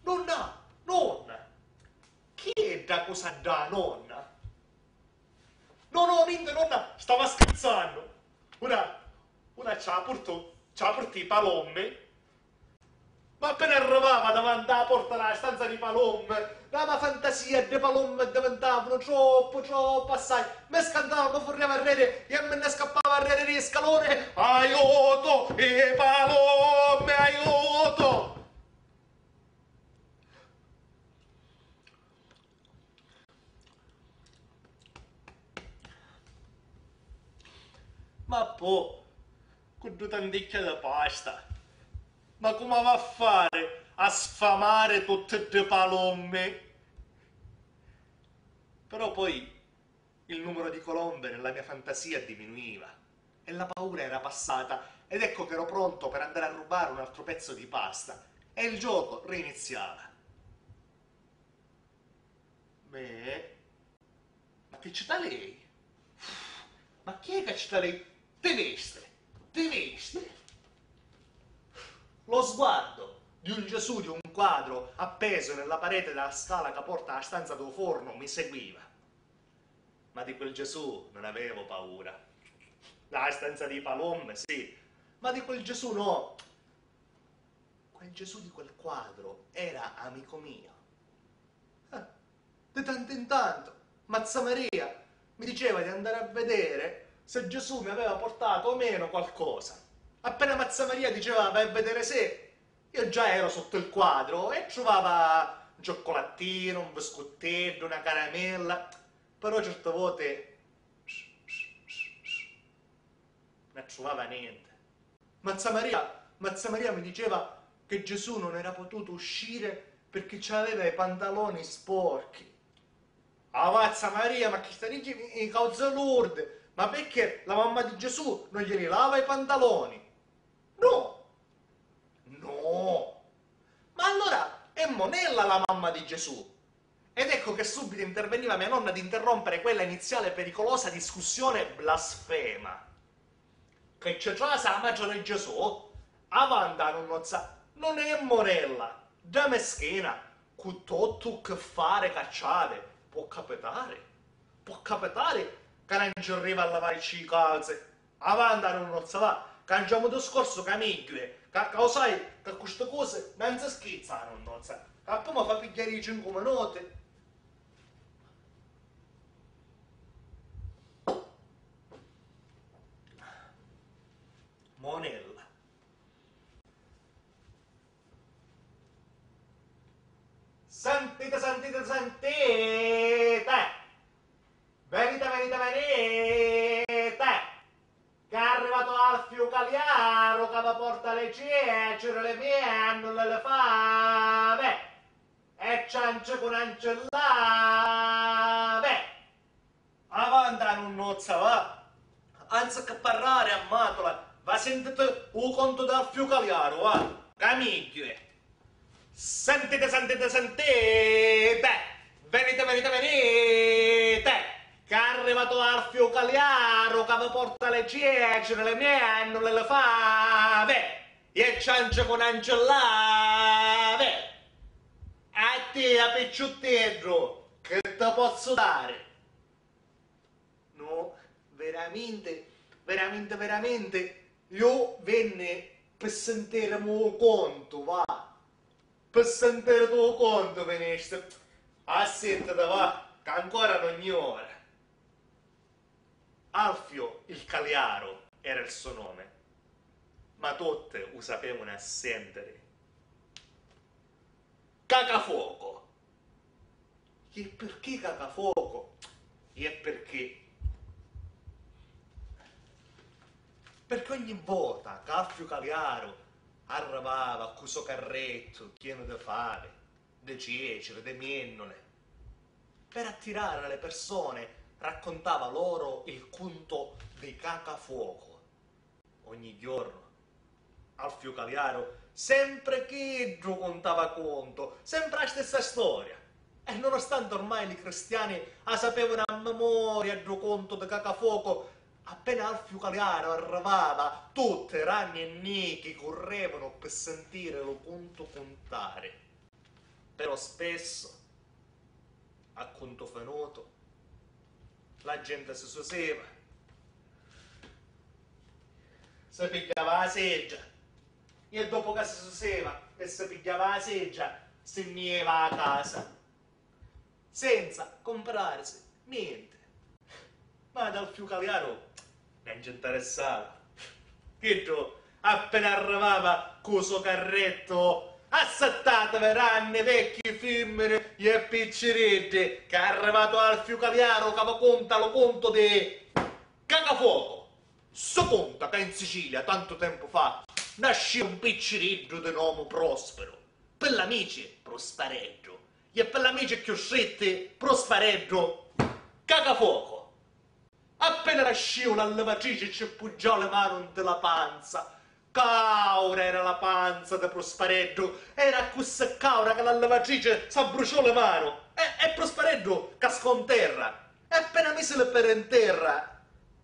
Nonna! Nonna! Chi è dda cosa ddà nonna? No, no, ninti, nonna, stava schirzannu. Ora, ora ci a purtu, ci a purti i palommi. Ma appena arrivava davanti a la porta della stanza di palommi, la ma fantasia e ddi palommi diventavano troppo, troppo assai. Mi scantava, mi furriava arreri e mi ne scappava arreri di scalone. Aiuto, i palommi, aiuto! Ma po', cu ddu tanticchia di pasta, ma comu va a fari a sfamari tutti ddi palummi? Però poi il numero di colombe nella mia fantasia diminuiva e la paura era passata, ed ecco che ero pronto per andare a rubare un altro pezzo di pasta. E il gioco riniziava. Beh, ma chi ci talei? Ma chi è che ci talei? Ti viste? Ti viste? Lo sguardo di un Gesù, di un quadro appeso nella parete della scala che porta alla stanza del forno mi seguiva. Ma di quel Gesù non avevo paura. La stanza di palombe, sì, ma di quel Gesù no. Quel Gesù di quel quadro era amico mio. Eh, di tanto in tanto, Mazza Maria mi diceva di andare a vedere se Gesù mi aveva portato o meno qualcosa. Appena Mazza Maria diceva vai a vedere se, io già ero sotto il quadro e trovava un cioccolattino, un biscutteddu, una caramella, però certe volte non trovava niente. Mazza Maria, Mazza Maria mi diceva che Gesù non era potuto uscire perché c'aveva i pantaloni sporchi. Ah, Mazza Maria, ma chi sta dici i cauze lurde? Ma perché la mamma di Gesù non glieli lava i pantaloni? No! No! Ma allora è Monella la mamma di Gesù? Ed ecco che subito interveniva mia nonna ad interrompere quella iniziale pericolosa discussione blasfema. Che ci trase la madre di Gesù? Avanti, a nunnuzza, non è Monella, dda meschina, cu tuttu che fare cacciare, può capitare, può capitare che non ci arriva a lavarci i calzi. Avanti, a nunnuzza, va, canciamo discorso ca megghiu è, ca, ca u sai ca cu sti cosi non si schizza, a nunnuzza, ca poi mi fa pigghiari i cincu minuti. Monella. Sentite, sentite, sentite! Venite, venite, venite! Che è arrivato Alfiu Caliaru che vi porta le ciecere, le miennule, le fave e ciance cu n'ancellave! Avanti, a nunnuzza, va! Anziché parrari a matula, va sentiti u contu d'Alfiu Caliaru, va! Ca megghiu è! Sentite, sentite, sentite! Venite, venite, venite! Ca è arrivato Alfiu Caliaru ca vi porta le ciecere, le miennule, le fave e ciance cu n'ancellave! A tia, picciutteddu, che ti pozzu dari? No, veramente, veramente, veramente, io venne per sentirmi u contu, va. Per sentirti u contu, venisti. Assettati, va, che ancora non è ora. Alfio il Caliaro era il suo nome, ma tutti u sapevano a sentiri. Cacafuoco! E perché Cacafuoco? E perché? Perché ogni vota ca Alfio Caliaro arrivava cu so carrettu chienu di favi, di cieciri, di miennuli, per attirare le persone raccontava loro il conto di Cacafuoco. Ogni giorno Alfiu Caliaru sempre chiddu cuntava contu, sempre a stessa storia. E nonostante ormai li cristiani a sapevanu a memoria ddu contu di Cacafuoco, appena Alfiu Caliaru arrivava, tutti, ranni e nichi, currevanu pi sentiri lu contu cuntari. Però spesso, a cuntu finutu, la genti si susiva, si pigghiava a seggia e dopu ca si susiva e si pigghiava a seggia, si nni jeva a casa senza cumprarisi nenti. Ma dal fiu Caliaru non ci interessava. Chiddu appena arrivava cu so carrettu, assettatavi, ranni, vecchi, fimmini e picciriddi, che è arrivatu Alfiu Caliaru ca vi cunta lu cuntu di Cacafuoco. Si cunta ca in Sicilia, tantu tempu fa, nascìu un picciriddu di nomu Prosperu. Pi l'amici Prospareddu e pi l'amici cchiù stritti Prospareddu Cacafuoco. Appena nascìu la livatrici ci puggiau li manu nti la panza, Caura era la panza di Prospareddu, era accussì caura ca la levatrici s'abbruciò li manu e, e Prospareddu cascò 'n terra e appena misi li peri 'n terra,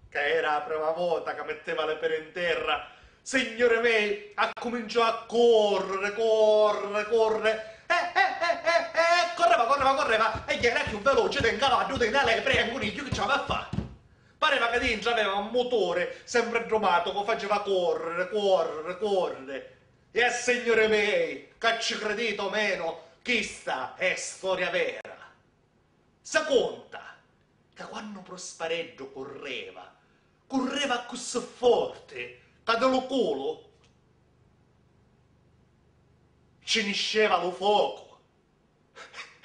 ca era a prima vota ca mitteva li peri 'n terra, signuri mei, accuminciò a corriri, corriri, corriri, e, e, e, e, e, correva, correva, correva, e era chiù veloci di un cavaddu, di na lepri e un cunigghiu, chi ci aveva a fa? Pareva ca dintra aveva un muturi sempri ddumatu ca faceva corriri, corriri, corriri. E signuri mei, ca ci criditi o menu, chista è storia vera. Si cunta ca quannu Prospareddu curreva, curreva accussì forti ca di lu culu ci nisceva lu focu.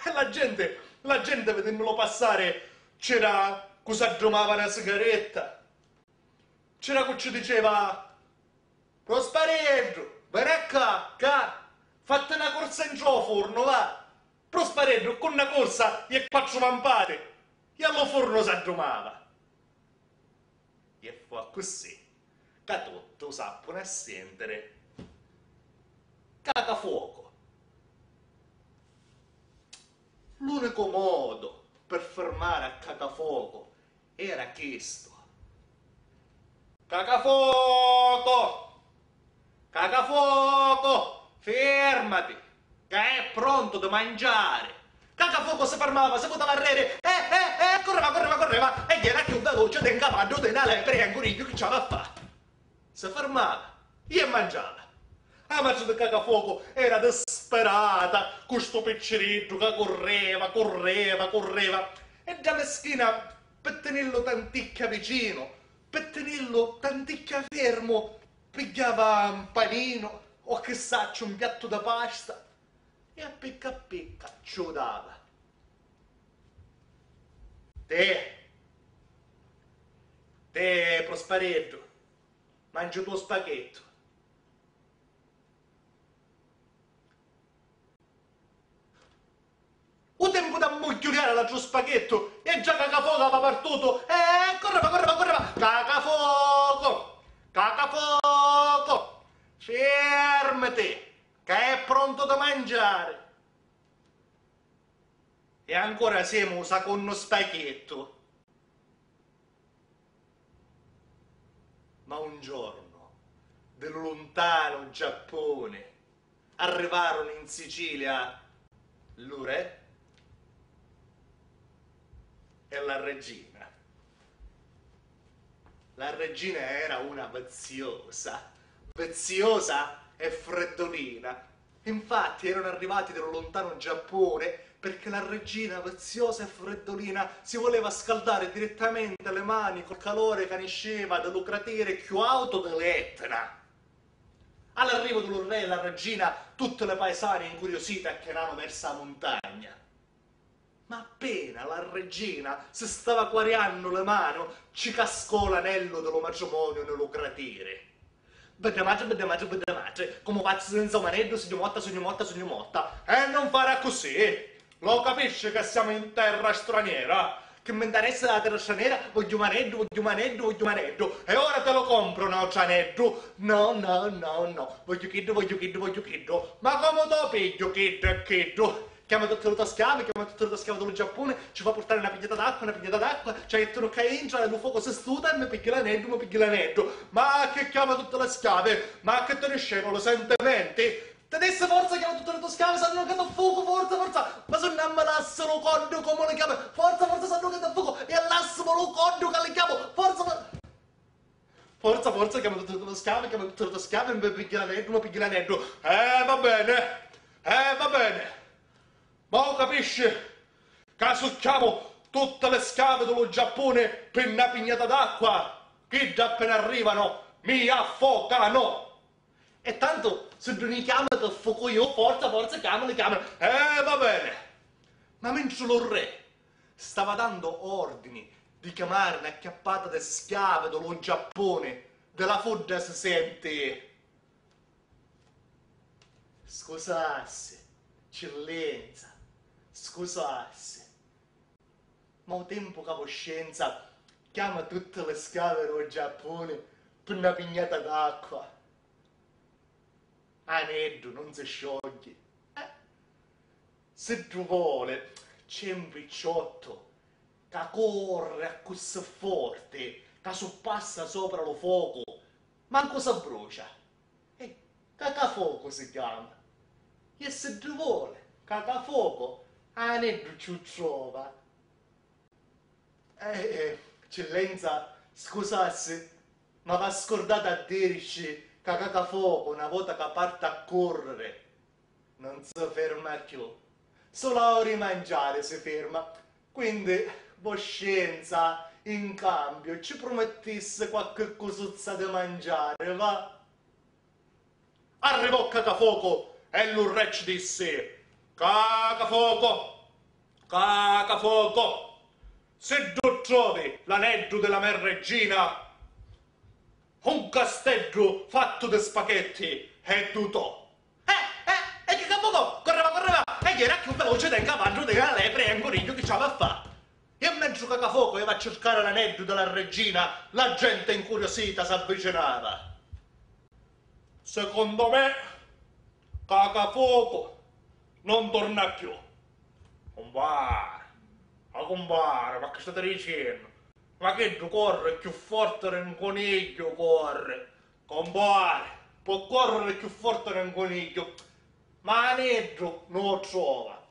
E la genti, la genti vidinnilu passari, c'era cu s'addumava na sigaretta, c'era cu ci diceva: "Prospareddu, veni a ca, ca, fatti na cursa intra o furnu, va!" Prospareddu cu na cursa e quattru vampati e a lu furnu s'addumava. E fu accussì ca tutti u sappunu a sentiri Cacafocu. L'unicu modu pi firmari a Cacafocu era chistu. Cacafocu! Cacafocu! Firmati! Ca è prontu di mangiari! Cacafocu si firmava, si vutava arreri e, e, e curreva, curreva, curreva e era chiù veloci di un cavaddu, di na lepri e un cunigghiu, chi ci aveva a fa? Si firmava e mangiava. A matri di Cacafocu era disperata cu stu picciriddu ca curreva, curreva, curreva e dda mischina, pi tinillu tanticchia vicinu, pi tinillu tanticchia fermu, pigghiava un paninu o chi sacciu un piattu di pasta e a picca a picca ci u dava. Te, te, Prospareddu, mangiati u spachettu. U tempu d'ammugghiuliari l'atru spachettu e già Cacafocu aveva partutu e curreva, curreva, curreva. Cacafocu! Cacafocu! Fermati, ca è prontu di mangiari! E ancora semu u sacunnu spachettu. Ma un giornu, di lu luntanu Giappuni, arrivarono in Sicilia lu re e la regina. La regina era una viziosa, viziosa e freddolina. Infatti erano arrivati da un lontano Giappone perché la regina, viziosa e freddolina, si voleva scaldare direttamente le mani col calore che ne sceva da lu cratere più alto dell'Etna. All'arrivo di lu re e la regina, tutte le paesane incuriosite acchianano verso la montagna. Ma appena la regina si stava quariannu le manu, ci cascò l'anello di lu matrimoniu nni lu cratiri. Bedda matri, bedda matri, bedda matri, comu fazzu senza un aneddu, sugnu motta, sugnu motta, sugnu motta. E non fare accussì! Lo capisci che siamo in terra straniera? Che mi interessa la terra straniera? Vogghiu un aneddu, vogghiu un aneddu, vogghiu un aneddu. E ora te lo compro un altru aneddu. No, no, no, no. Vogghiu chiddu, vogghiu chiddu, vogghiu chiddu. Ma comu tu pigghiu chiddu e chiddu? Chiama tutti li to schiavi, chiama tutti li to schiavi di lu Giappuni, ci fa purtari na pignata d'acqua, na pignata d'acqua, ci la jettunu ccà intra e lu focu si stuta e mi pigghiu l'aneddu, mi pigghiu l'aneddu. Ma chi chiama tutti li schiavi? Ma chi ti niscenu li sentimenti? Ti dissi forza, chiama tutti li to schiavi, s'annucata a focu, forza, forza! Ma si nun mi lassi lu coddu, comu li chiami? Forza, forza, s'annucata a focu e lassimi lu coddu ca li chiamu, forza, forza! Forza, forza, chiama tutti li to schiavi, chiama tutti li to schiavi, mi pigghi l'aneddu, mi pigghi l'aneddu. Eh, va bene, eh, va bene. Ma u capisci ca si chiamu tutti li schiavi di lu Giappuni pi na pignata d'acqua, chiddi appena arrivano mi affocano. E tantu, si ddu ni chiamati, fucu iu, forza, forza, chiamali, chiamali. Eh, va bene. Ma mentri lu re stava dando ordini di chiamari na chiappata di schiavi di lu Giappuni, di la fudda si senti: "Scusassi, cillenza, scusassi." Ma u tempu ca voscenza chiama tutti li schiavi dû Giappuni pi na pignata d'acqua. Aneddu nun si sciogli. Eh, siddu voli, c'è un picciottu ca corri accussì forti ca su passa sopra lu focu, mancu s'abbrucia. Eh, Cacafocu si chiama. E siddu voli, Cacafocu aneddu ci u trova. Eh, eh, Eccellenza, scusassi, ma v'ha scurdatu a dirici ca Cacafocu, na vota ca parti a corriri, non si ferma chiù. Sulu a ora di mangiari si ferma. Quindi, voscenza, in cambiu, ci prumittissi qualchi cusuzza di mangiari, va? Arrivò Cacafocu e lu re ci dissi: Cacafocu! Cacafocu! Siddu trovi l'aneddu di la me regina, un casteddu fattu di spachetti è du to. Eh, eh, e Cacafocu correva, correva, e era chiù veloce del cavallo della lepre e un coniglio che c'aveva a fa. E mentre Cacafocu iva a circari l'aneddu della regina, la gente incuriosita s'avvicinava. Secondo me, Cacafocu non torna più. Compare, ma compare, ma che state dicendo? Ma chiddu corri chiù forti di un coniglio, corri. Compare, può correre chiù forte di un coniglio, ma aneddu non lo trova.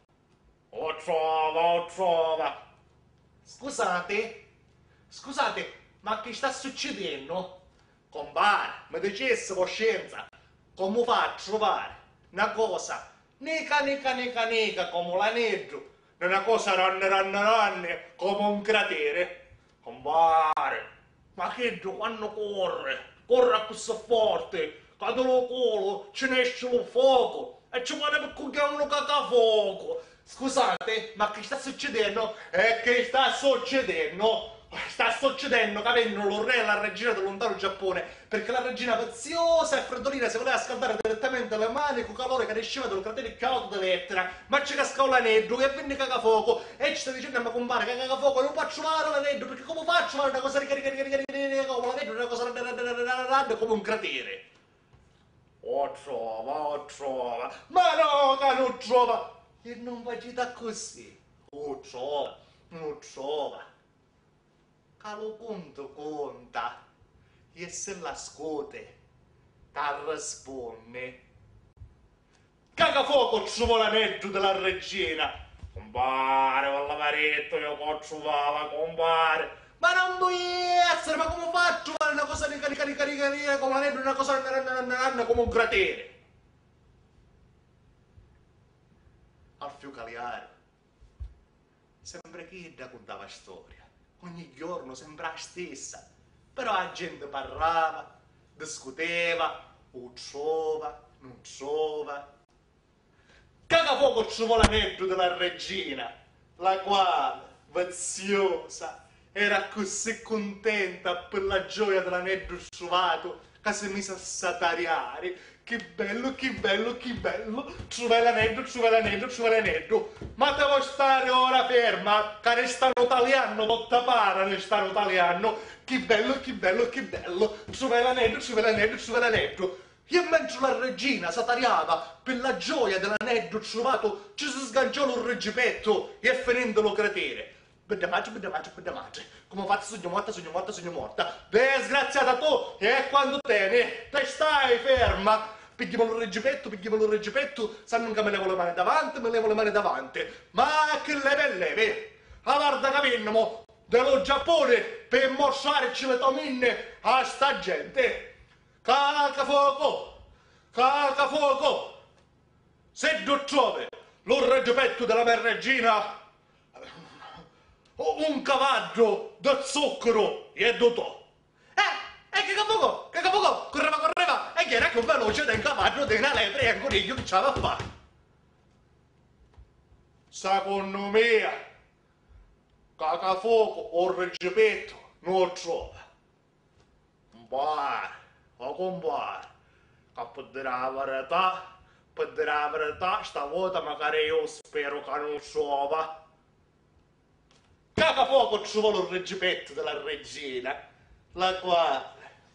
O trova, o trova. Scusate, scusate, ma che sta succedennu? Compare, mi dicesse voscenza, comu fa a truvare na cosa nica nica nica nica comu l'aneddu, na cosa ranni ranni ranni comu un cratere? Compare, ma chiddu quannu corri, corri accussì forti ca di lu culu ci nesci lu focu e ci pari piccugghiari un cacafocu. Scusate, ma chi sta succidennu? E chi sta succidennu? Sta succidennu ca vennu lu re e la regina di luntanu Giappone, pirchì la regina viziosa e friddolina si vuleva scaldari direttamente li mani cu calori ca nisciva di lu crateri chiù autu di l'Etna, ma ci cascau l'aneddu e vinni cacafocu. E ci sta dicennu a me cumpari ca Cacafocu nun fa truvari l'aneddu, pirchì comu fa a truvari na cosa ricca ricca ricca ricca ricca ricca comu l'aneddu, na cosa radda radda radda radda radda comu un crateri? O trova, o trova, ma no ca nu trova! E nun faciti accussì, u trova, u trova. Ca lu cuntu cunta, e si l'ascuti, t'arrispunni. Cacafocu truvò l'aneddu di la regina. Cumpari, v'all'avia dittu iu ca u truvava, cumpari. Ma non pò essiri, ma comu fa a truvari na cosa nica nica nica nica nica comu l'aneddu, na cosa ranna ranna ranna ranna comu un crateri? Alfiu Caliaru. Sempri chidda cuntava storia, ogni jornu sempri a stissa, però a genti parrava, discuteva, u trova, nun trova. Cacafocu truvò l'aneddu di la regina, la quali, viziosa, era accussì cuntenta pi la gioia di l'aneddu truvatu ca si misi a satariari. Chi bellu, chi bellu, chi bellu! Truvai l'aneddu, truvai l'aneddu, truvai l'aneddu! Ma ti vo' stari ora ferma, ca ni stanu taliannu, totta para ni stanu taliannu! Chi bellu, chi bellu, chi bellu! Truvai l'aneddu, truvai l'aneddu, truvai l'aneddu! E mentri la regina satariava pi la gioia di l'aneddu truvatu, ci si sganciò lu riggipettu e fininti lu crateri. Bedda matri, bedda matri, bedda matri. Comu fazzu, sugnu morta, sugnu morta, sugnu morta. Disgraziata tu, e quantu teni? Ti stai ferma? Pigghimu lu riggipettu, pigghimu lu riggipettu, sannu ca mi levu li mani davanti, mi levu li mani davanti. Ma chi levi e levi? A varda ca vinnimu di lu Giappuni pi mostrarici li to minni a sta genti. Cacafocu! Cacafocu! Siddu trovi lu riggipettu di la me regina, un cavaddu di zuccaru e du to. Eh, e Cacafocu, Cacafocu, curreva, curreva, e era chiù veloce di un cavaddu di na lepre e un cunigliu chi ci aveva a fa. Secunnu mia, Cacafocu u riggipettu nun u trova. Cumpari, o cumpari, ca pi diri a verità, pi diri a verità, sta vota macari iu speru ca nun u trova. Cacafocu truvò lu riggipettu di la regina, la quali,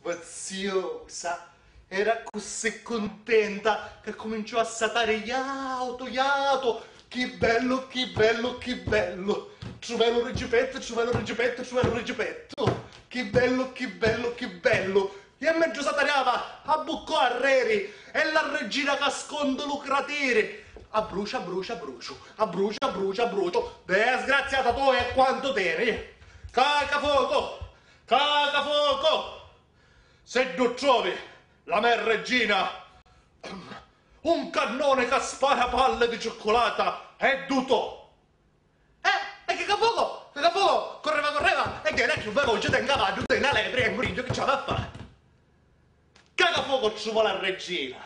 viziosa, Era accussì cuntenta ca cuminciò a satari: "Iautu, iautu! Chi bellu, chi bellu, chi bellu! Truvelu Rigipettu, truvelu Rigipettu, truvelu Rigipettu! Chi bellu, chi bellu, chi bellu!" E mentre satariava, abbuccò arreri e la regina cascò nta lu crateri. Abbrucia, abbrucia, abbruciu, abbrucia, abbrucia, abbruciu. Disgraziata tua, e quantu teni! Cacafocu! Cacafocu! Siddu trovi la me regina, un cannone ca spara palle di cioccolata è ddu to. Eh, e Cacafocu, Cacafocu correva, correva e era chiù veloce di un cavallo, di una lepre e un coniglio, chi ci aveva a fare? Cacafocu truvò la regina,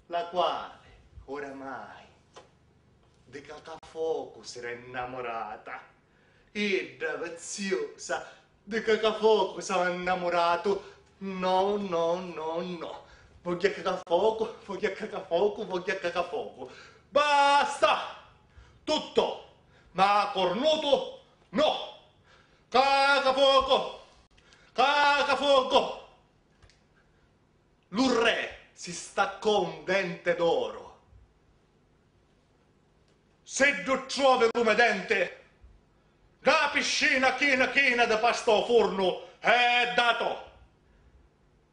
la quale oramai di Cacafocu si era innamorata. Idda, viziosa, di Cacafocu s'aveva innamoratu. No, no, no, no. Vogghiu a Cacafocu, vogghiu a Cacafocu, vogghiu a Cacafocu. Basta! Tutto! Ma cornutu? No! Cacafocu! Cacafocu! Lu re si staccò un dente d'oro. Siddu trovi lu me dente, na piscina china china di pasta ô furnu è dda to.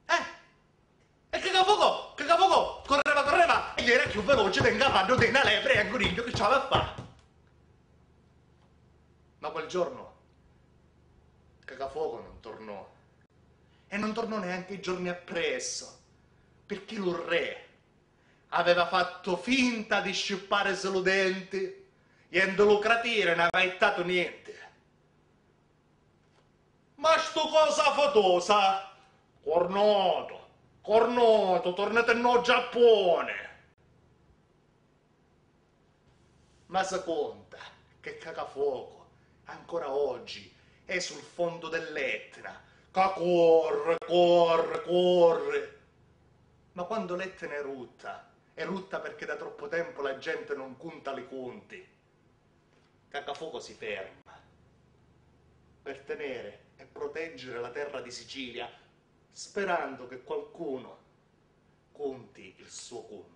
Eh, e Cacafocu, Cacafocu correva, correva e era chiù veloce di un cavallo, di una lepre e un coniglio, chi ci aveva a fare? Ma quel giorno Cacafocu non tornò. E non tornò neanche i giorni appresso, perché lu re aveva fatto finta di scipparisi lu denti e nta lu crateri non aveva ittatu niente. Ma stu cosa fatosa! Cornutu! Cornutu! Tornati nno Giappone! Ma si conta che Cacafocu ancora oggi è sul fondo dell'Etna, ca corre, corre, corre. Ma quando l'Etna è rutta, è rutta perché da troppo tempo la gente non cunta li cunti. Cacafocu si ferma per tenere e proteggere la terra di Sicilia, sperando che qualcuno conti il suo conto.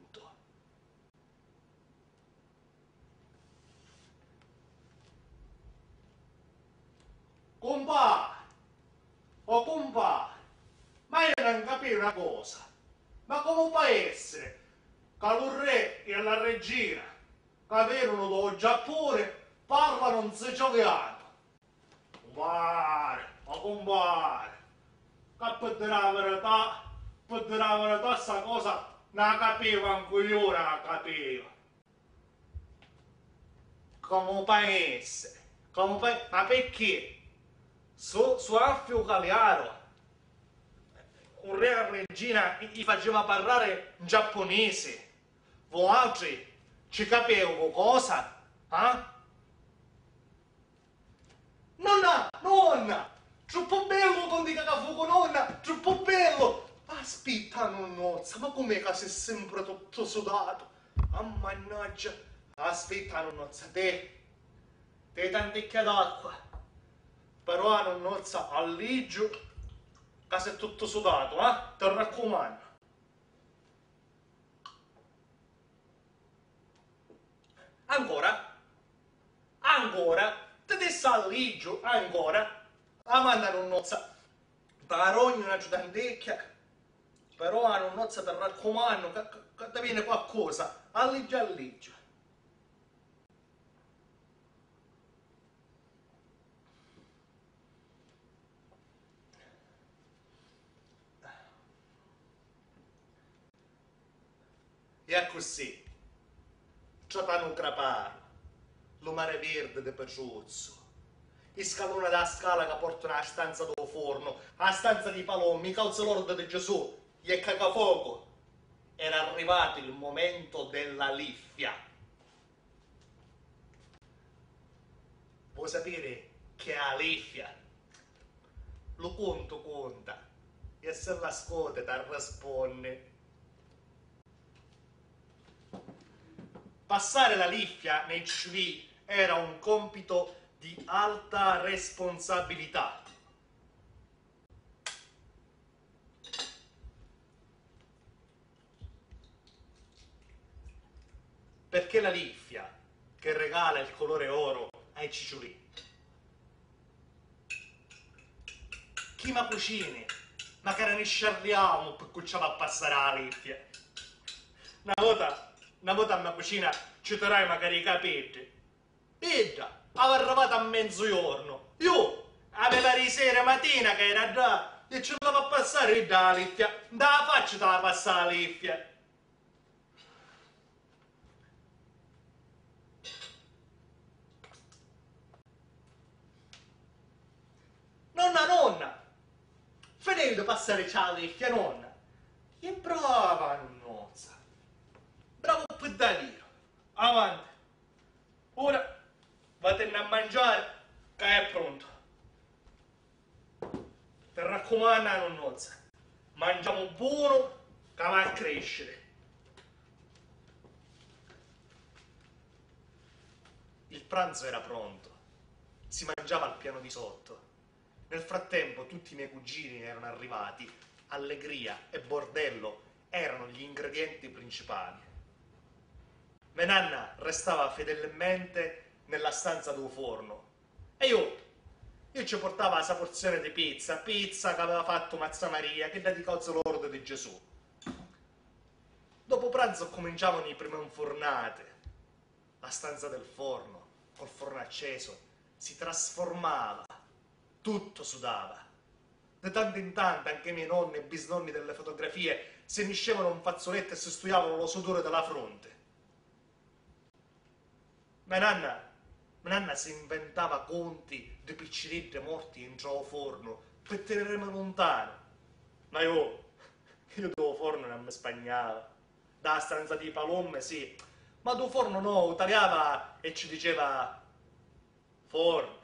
Cumpà! O cumpà! Ma io non capii una cosa. Ma comu pò essiri ca lu re e la regina ca venunu dô Giappuni parlanu 'n sicilianu? Cumpari, ma cumpari, ca pi diri a verità, pi diri a verità, sta cosa na capiva, ancu iu na capiva. Comu paese, comu paese, ma picchì? Su, su affiu caliaru, u re e a regina i, i faceva parrari 'n giappunisi, vuatri ci capeu cosa? Ah? Nonna, nonna! Troppu bellu con di Cacafocu, nonna! Troppu bellu! Aspitta, nonnozza, ma com'è ca si sempri tuttu sudatu? Ah, mannaggia! Aspitta, nonnozza, te, te tanticchia d'acqua. Però a nonnozza alliggiu ca si tuttu sudatu, eh? Ti raccumannu. Ancora, ancora, ti dissi alliggiu, ancora, a manna nunnozza, t'arognu na ciutantecchia, però a nunnozza ti raccumannu ca, ca, ca ti veni qualcosa, alliggiu alliggiu. E accussì, tra Tanu Craparu, lu mare virdi di Petruzzu, i scaluna dâ scala ca portanu â stanza dû fornu, â stanza dî palommi, i cauzi lordi di Gesù, e Cacafocu, era arrivato il momento della liffia. Vuoi sapere che è a liffia? Lu cuntu cunta, e se la scote t'arrispunni. Passare la liffia nei C V era un compito di alta responsabilità. ch'è la liffia che regala il colore oro ai ciciulì. Chi ma cucini, ma cara ni sciarriamu pi cucciava a passari a liffia. Na vota, na vota a ma cucina ci tirai macari i capiddi. Idda, ava arrivata a menzuiornu. Iu, aveva di sera matina ca era dda, e ci l'ava a passari idda a liffia. Nta la faccia t'ava passà a liffia. Nonna, nonna! Finendu passari cià vecchia nonna! Che brava nunnuzza! Bravo pi daliru! Avanti! Ora vatenni a mangiari ca è prontu! Ti raccumannu, nunnuzza, mangiamu bonu ca va a cresciri. Il pranzo era pronto, si mangiava al piano di sotto. Nel frattempo tutti i miei cugini erano arrivati, allegria e bordello erano gli ingredienti principali. Me nanna restava fedelmente nella stanza dû fornu. E iu, iu ci purtava la so porzione di pizza, pizza ca aveva fattu mazza Maria, chidda di cozze lorde di Gesù. Dopo pranzo cuminciavano i primi nfurnati. La stanza del forno, col forno acceso, si trasformava, tutto sudava. Di tanto in tanto anche i miei nonni e bisnonni delle fotografie si niscevano un fazzoletto e si stuiavano lo sudore della fronte. Me nanna, me nanna si inventava conti di picciriddi morti intra o fornu pi tinirimi luntanu. Ma iu, iu dû fornu non mi spagnava. Da stanza dî palumme, sì, ma dû fornu no, u taliava e ci diceva: Fornu,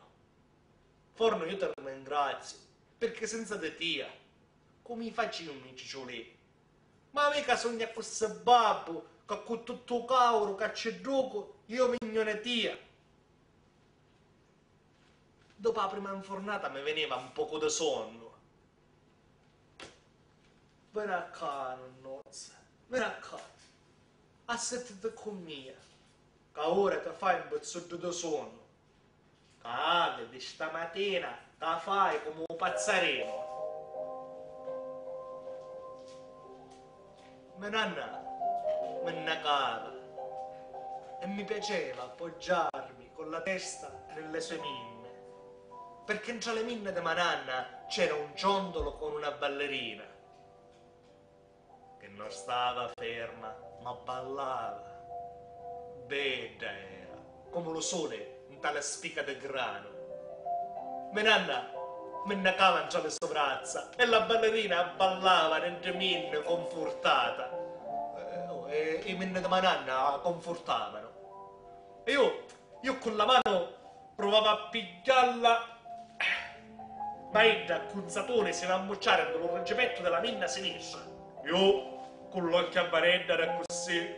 fornu, iu ti ringraziu, pirchì senza di tia, comu i faciumu i ciciulì? Ma mica sugnu accussì babbu ca cu tuttu u cauru ca ci ducu iu mi gnoni tia. Dopu a prima nfurnata mi veniva un pocu di sonnu. Veni a cà, nunnuzza, veni a cà. Assittiti cu mia, ca ora ti fai un pizzuddu di sonnu. Ca avi di stamatina ca fai comu u pazzarinu. Me nanna mi nnacava e mi piaceva appoggiarmi con la testa nelle sue minne, perché ntra le minne di ma nanna c'era un ciondolo con una ballerina che non stava ferma, ma ballava. Bedda era, comu lu suli nta la spica di granu. Me nanna mi nnacava ntra li so vrazza e la ballerina abballava nentri minni confurtata. Eh, oh, e i minni di ma nanna confurtavanu. E iu, iu cu la manu pruvava a pigghialla, ma idda cu un sapuni si l'ammucciava nta lu rigipettu di la minna sinistra. Iu, cu l'occhi a vareddari accussì,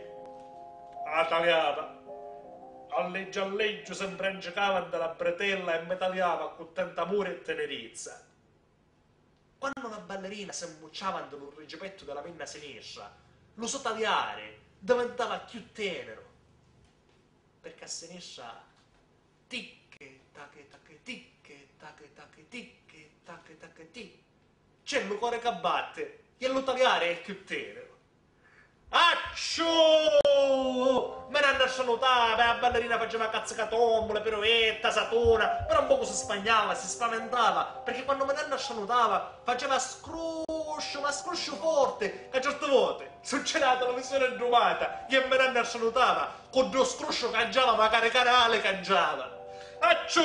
a taliava. Alleggiu alleggiu si nfrancicava nta la bretella e mi taliava cu tantu amuri e tinirizza. Quannu la ballerina si mmucciava nta lu rigipettu di la minna sinistra, lu so taliari divintava cchiù teniru, pirchì a sinistra ticchi tachi tachi ticchi tachi tachi ticchi tachi tachi ti, c'è lu cori ca batti e lu taliari è cchiù teniru. Acciù! Me nanna stranutava e a ballerina faceva cazzi ca tombula, piruetta, satuna, però un pocu si spagnava, si spaventava, pirchì quannu me nanna stranutava faceva scrusciu, ma scrusciu forti, ca certi voti succedeva la televisione addumata e me nanna stranutava cu ddu scrusciu cangiava, macari canali cangiava. Acciù!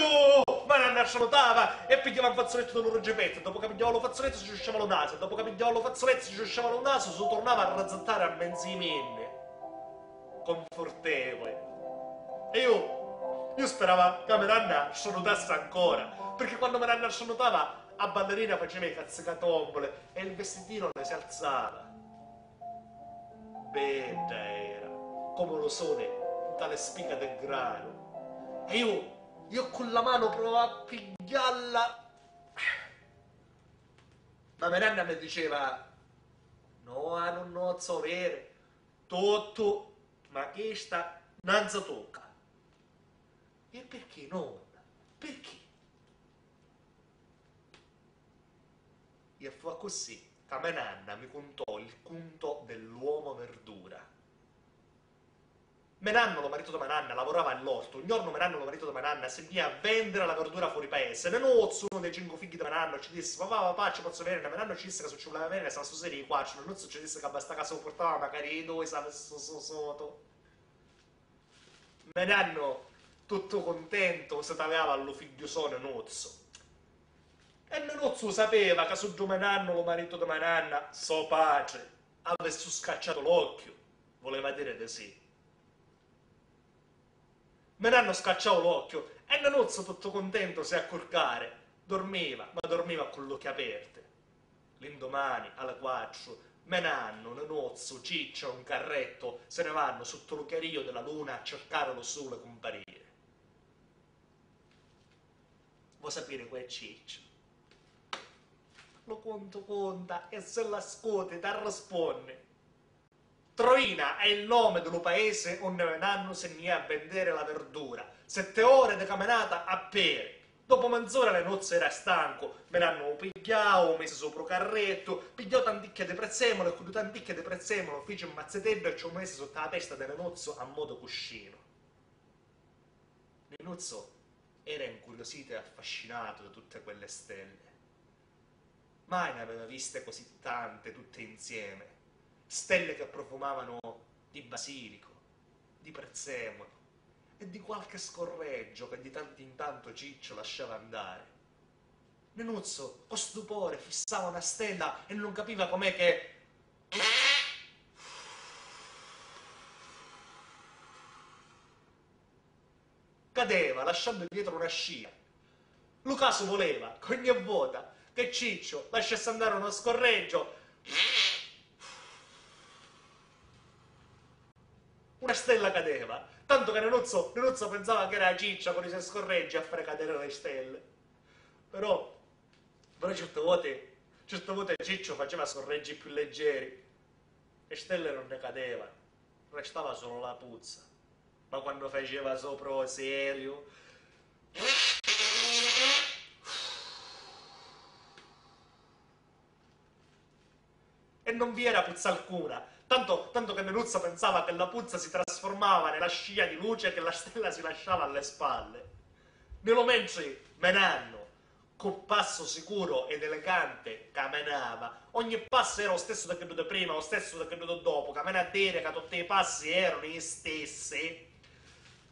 Me nanna stranutava e pigghiava un fazzulettu di lu rigipettu, dopu ca pigghiava lu fazzulettu si ciusciava lu nasu, dopu ca pigghiava lu fazzulettu si ciusciava lu nasu, si turnava a razzattari a menzi i minni. Confortevuli. E iu, iu spirava ca me nanna stranutassa ancora, pirchì quannu me nanna stranutava a ballerina faceva i cazzi ca tombuli e il vestitino le si alzava. Bedda era, comu lu suli nta li spica di granu. E iu, iu cu la manu pruvava a pigghialla. Ma me nanna mi diceva: No, a nunnuzza, o veri, tuttu, ma chista Nanza tocca. E pirchì, nonna? Pirchì? E fu accussì ca me nanna mi cuntò il cunto dell'uomo verdura. Me nannu, lo marito de me nanna, lavorava all'ortu. Un giorno me nannu, lo marito de me nanna, si nn'ia a vendere la verdura fuori paese. Nenuzzu, uno dei cinque figghi de me nannu, ci dissi: "Papà, papà, ci pozzu venire?" Me nannu ci dissi ca si ci vuleva venire, s'avessi seri i quattro. Nenuzzu ci dissi ca basta ca si u purtava macari i dui, s'avessi su sotu. Me nannu, tuttu cuntentu, si taliava a lu figghiu so Nenuzzu. E Nenuzzu sapeva ca suddu me nannu, lu maritu di me nanna, so patri, avissi scacciatu l'occhiu, vuleva dire di sì. Me nannu scacciau l'occhiu e Nenuzzu, tuttu cuntentu, si a curcari, durmiva, ma durmiva cu l'occhi aperti. L'indumani, a li quattru, me nannu, Nenuzzu, Cicciu e un carrettu si ni vannu sutta lu chiarìu di la luna a circari lu suli cumpariri. Vo sapiri cu è Cicciu? Lu cuntu cunta e si l'ascuti t'arrispunni. Troina è il nome di lu paese unni me nannu si nni è a vendere la verdura. Sette ore di caminata a peri. Dopu menz'ora Nenuzzu era stancu, me nannu u pigghiau, u misi supra u carrettu, pigghiau tanticchia di prezzemulu e cu ddu tanticchia di prezzemulu fici un mazziteddu e ci u misi sutta a testa di Nenuzzu a modu cuscinu. Nenuzzu era incuriosito e affascinato da tutte quelle stelle. Mai ne aveva viste così tante, tutte insieme, stelle che profumavano di basilico, di prezzemolo e di qualche scorreggio che di tanto in tanto Ciccio lasciava andare. Nenuzzo, co stupore, fissava una stella e non capiva com'è che cadeva, lasciando dietro una scia. Lu casu voleva che ogni vota che Ciccio lasciasse andare uno scorreggio, una stella cadeva, tanto che Nenuzzo, Nenuzzo pensava che era Ciccio con i suoi scorreggi a fare cadere le stelle. Però, però certe volte, certe volte Ciccio faceva scorreggi più leggeri. E stelle non ne cadeva, restava solo la puzza. Ma quando faceva sopra o serio, e non vi era puzza alcuna, tanto, tanto che Nenuzzo pensava che la puzza si trasformava nella scia di luce che la stella si lasciava alle spalle. Nelo mentre me nannu, cu passu sicuro ed elegante, caminava. Ogni passu era u stessu di chiddu di prima, u stessu di chiddu di dopu, ca veni a dire ca tutti i passi eranu i stessi.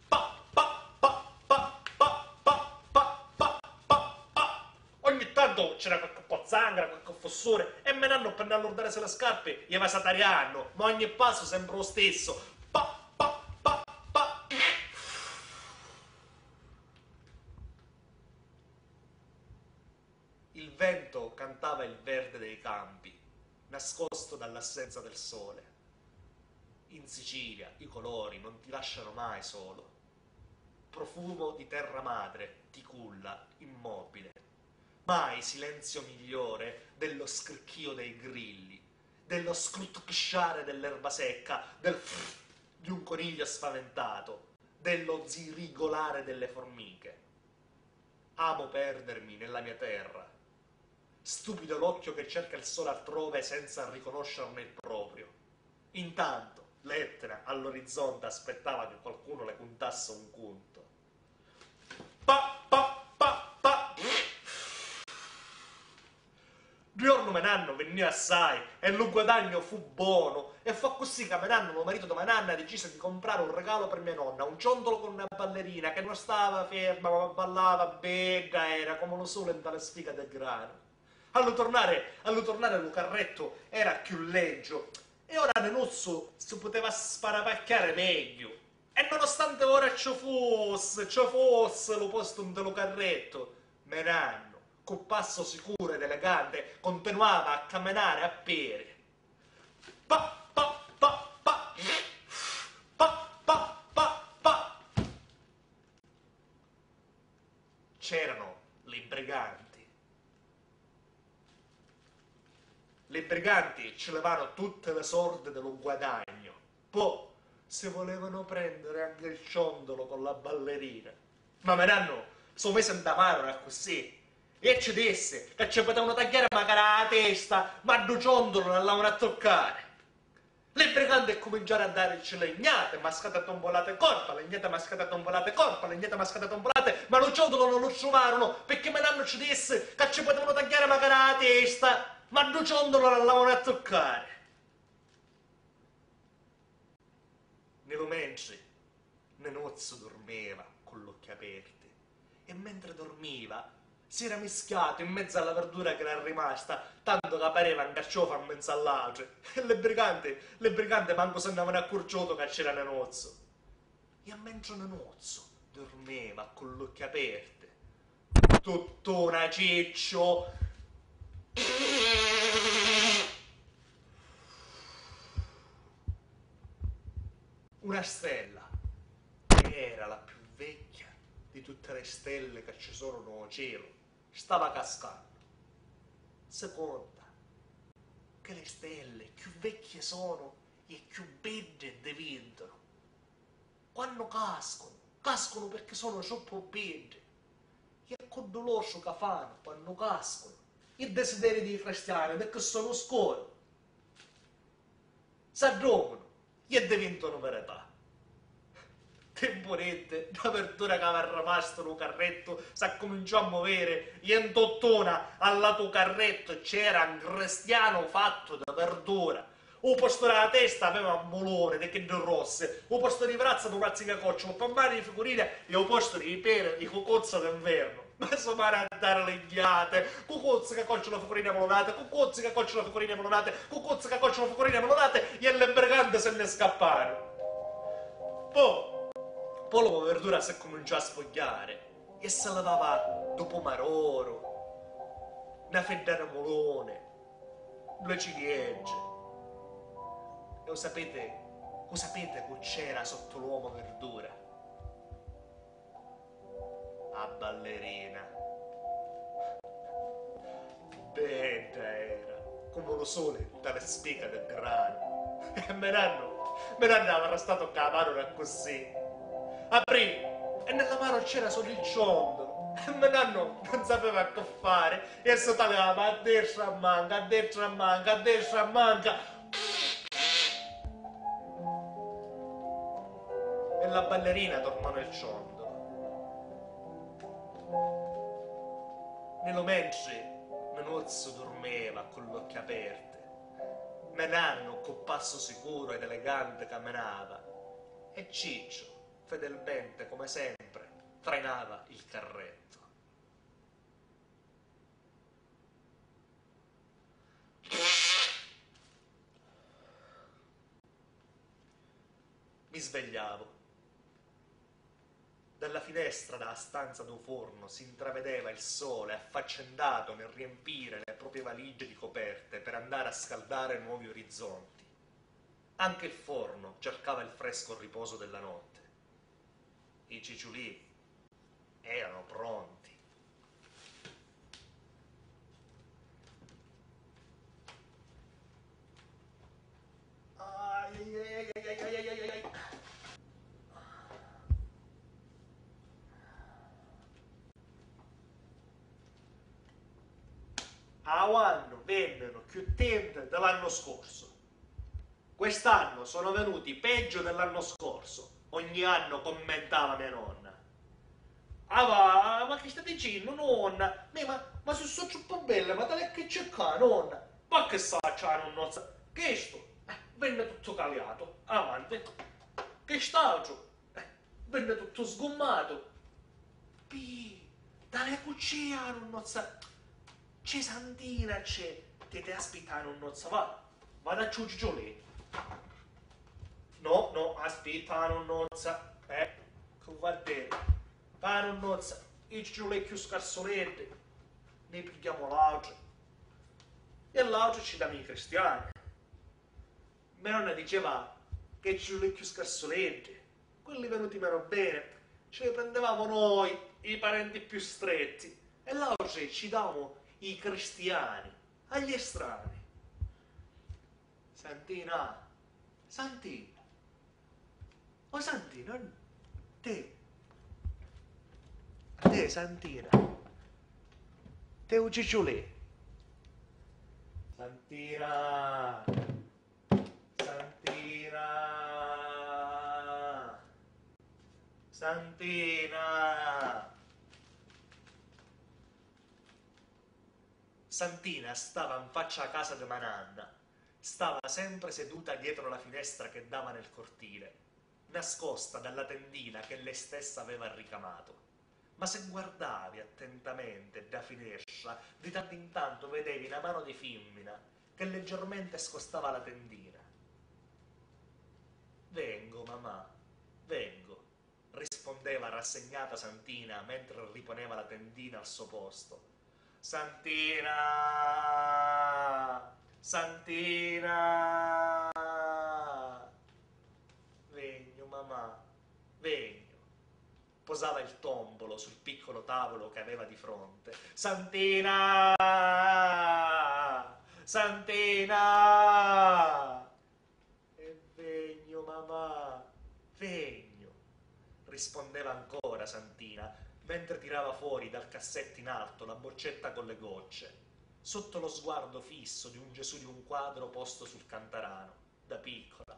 Pa, pa, pa, pa, pa, pa, pa, pa, pa, pa, pa. Ogni tantu c'era qualche pozzanghera, qualche fussuri, e me nannu, pi n'allurdarisi li scarpi, iva satariannu, ma ogni passu sempri u stissu. Pa, pa, pa, pa. Il vento cantava il verde dei campi, nascosto dall'assenza del sole. In Sicilia i colori non ti lasciano mai solo. Profumo di terra madre ti culla, immobile. Mai silenzio migliore dello scricchio dei grilli, dello scrutchisciare dell'erba secca, del frff di un coniglio spaventato, dello zirigolare delle formiche. Amo perdermi nella mia terra. Stupido l'occhio che cerca il sole altrove senza riconoscerne il proprio. Intanto, l'Etna all'orizzonte aspettava che qualcuno le contasse un conto. Pa, pa, pa, pa. Ddu jornu me nannu vinnìu assai e lu guadagnu fu bonu, e fu accussì ca me nannu, lu maritu di me nanna, dicise di comprari un rigalu pi me nonna, un ciondulu cu na ballerina che non stava ferma, ma ballava, bedda era, comu lu suli nta li spica di granu. A lu turnari, a lu turnari lu carrettu era cchiù leggiu, e ora Nenuzzu si puteva sparapacchiari megghiu. E nonostante ora ci fussi, ci fussi lu postu nta lu carrettu, me nannu, cu passu sicuru ed elegante, continuava a caminari a peri. Pa, pa, pa, pa, pa, pa, pa, pa. C'erano li briganti. Li briganti ci levanu tutti li sordi di lu guadagnu. Po, Si vulevanu prendiri anche il ciondolo con la ballerina. Ma me nannu s'u misi nta marru accussì e ci dissi ca ci putevanu tagghiari macari a testa, ma ddu ciondolo non l'avanu a tuccari. Li briganti cuminciaru a darici legnate, mascate, tombolate, corpa, legnate, mascate, tombolate, corpa, legnate, mascate, tombolate, ma lu ciondolo non lu truvarono, picchì me nannu ci dissi ca ci putevano tagghiare magari la testa, ma ddu ciondolo non l'avano a toccare. Ni lu mentri Nenuzzu durmiva cu l'occhi aperti e mentre dormiva si era mischiato in mezzo alla verdura che era rimasta, tanto ca pareva un carciofa in mezzo all'altri. E li briganti, li briganti manco se n'avevano accorciuto ca c'era Nenuzzu. E mentre Nenuzzu dormiva cu l'occhi aperti, tutt'una Cicciu. Una stella, che era la più vecchia di tutte le stelle che ci sono nel cielo, stava cascando. Si conta che le stelle più vecchie sono e più belle diventano. Quannu cascunu, cascunu pecchì sono troppu beddi. E cu ddu lostru ca fannu quannu cascunu, i desideri dî cristiani di chi sono scuri s'addumunu e divintanu verità. Timpu nitti, dda verdura ca aveva rimastu lu carrettu s'accuminciò a muviri e ntuttuna a latu carrettu c'era un cristianu fattu di verdura. U postu dâ testa aveva un muluni di chiddi rossi, u postu dî vrazza dû mazzicacocciulu, pi mani di figurina e u postu dî peri di cucuzza d'invernu. Ma su mari a dari lignate, cucuzza ca cocciulu figurina mulunate, cucuzza ca cocciulu figurina mulunate, cucuzza ca cocciulu figurina mulunate e li briganti si nni scapparu. Po, po l'omu verdura si cuminciò a sfugghiari e si livava ddu pumaroru, na fedda di muluni, due ciliegie. E u sapete, u sapete cu c'era sotto l'uomo verdura? A ballerina. Bedda era, comu lu suli nta li spica di granu. E me nannu, me nannu avarrà statu ca la manu era accussì. Aprì, e nella mano c'era solo il ciondolo. E me nannu non sapeva che fare. E si taliava a destra a manca, a destra a manca, a destra a manca. E la ballerina tornò nel ciondolo. Nni lu mentri Minuzzu durmeva cu l'occhi aperti, me nannu cu passu sicuru ed elegante caminava e Cicciu, fedelmente come sempre, trainava il carretto. Mi svegliavo. Dalla finestra dâ stanza dû forno si intravedeva il sole affaccendatu nel riempire le proprie valigie di coperte per andare a scaldare nuovi orizzonti. Anche il forno cercava il fresco riposo della notte. I ciciulì erano pronti. Avannu vennero cchiù tenti di l'annu scorsu. Quest'anno sono venuti peggio dell'anno scorso, ogni anno commentava mia nonna. Ah va, ma chi sta dicennu, nonna? Mì, ma, ma su so troppo belle, ma tale che c'è qua, nonna? Ma che saccia la nonnozza? Questo, eh, venne tutto caliato, avanti. Quest'altro, eh, venne tutto sgommato. Pì, tale cuccia la nonnozza? C'è Santina, c'è. Ti, ti aspetta la nonnozza, va. Vada a ciucciulì. No, no, aspetta la nonnozza. Eh, che va a dire? Va la nonnozza, i ciucciulì cchiù scarsuleddi, ne pigghiamo l'altri. E l'altri ci damo i cristiani. Me nonna diceva che i ciucciulì cchiù scarsuleddi, quelli venuti meno bene, ce li prendevamo noi, i parenti più stretti, e l'altri ci davamo i cristiani, agli estranei. Santina, Santina, O Santina, te, te Santina, te u ciciulè. Santina, Santina, Santina. Santina stava 'n faccia a casa di mananna. Stava sempre seduta dietro la finestra che dava nel cortile, nascosta dalla tendina che lei stessa aveva ricamato. Ma se guardavi attentamente da finestra, di tanto in tanto vedevi na mano di fimmina che leggermente scostava la tendina. Vengo, mamà, vengo, rispondeva rassegnata Santina mentre riponeva la tendina al suo posto. Santina! Santina! Vegnu, mamà, vegnu. Posava il tombolo sul piccolo tavolo che aveva di fronte. Santina! Santina! E vegnu, mamà, vegnu, rispondeva ancora Santina, mentre tirava fuori dal cassetto in alto la boccetta con le gocce, sotto lo sguardo fisso di un Gesù di un quadro posto sul cantarano. Da piccola,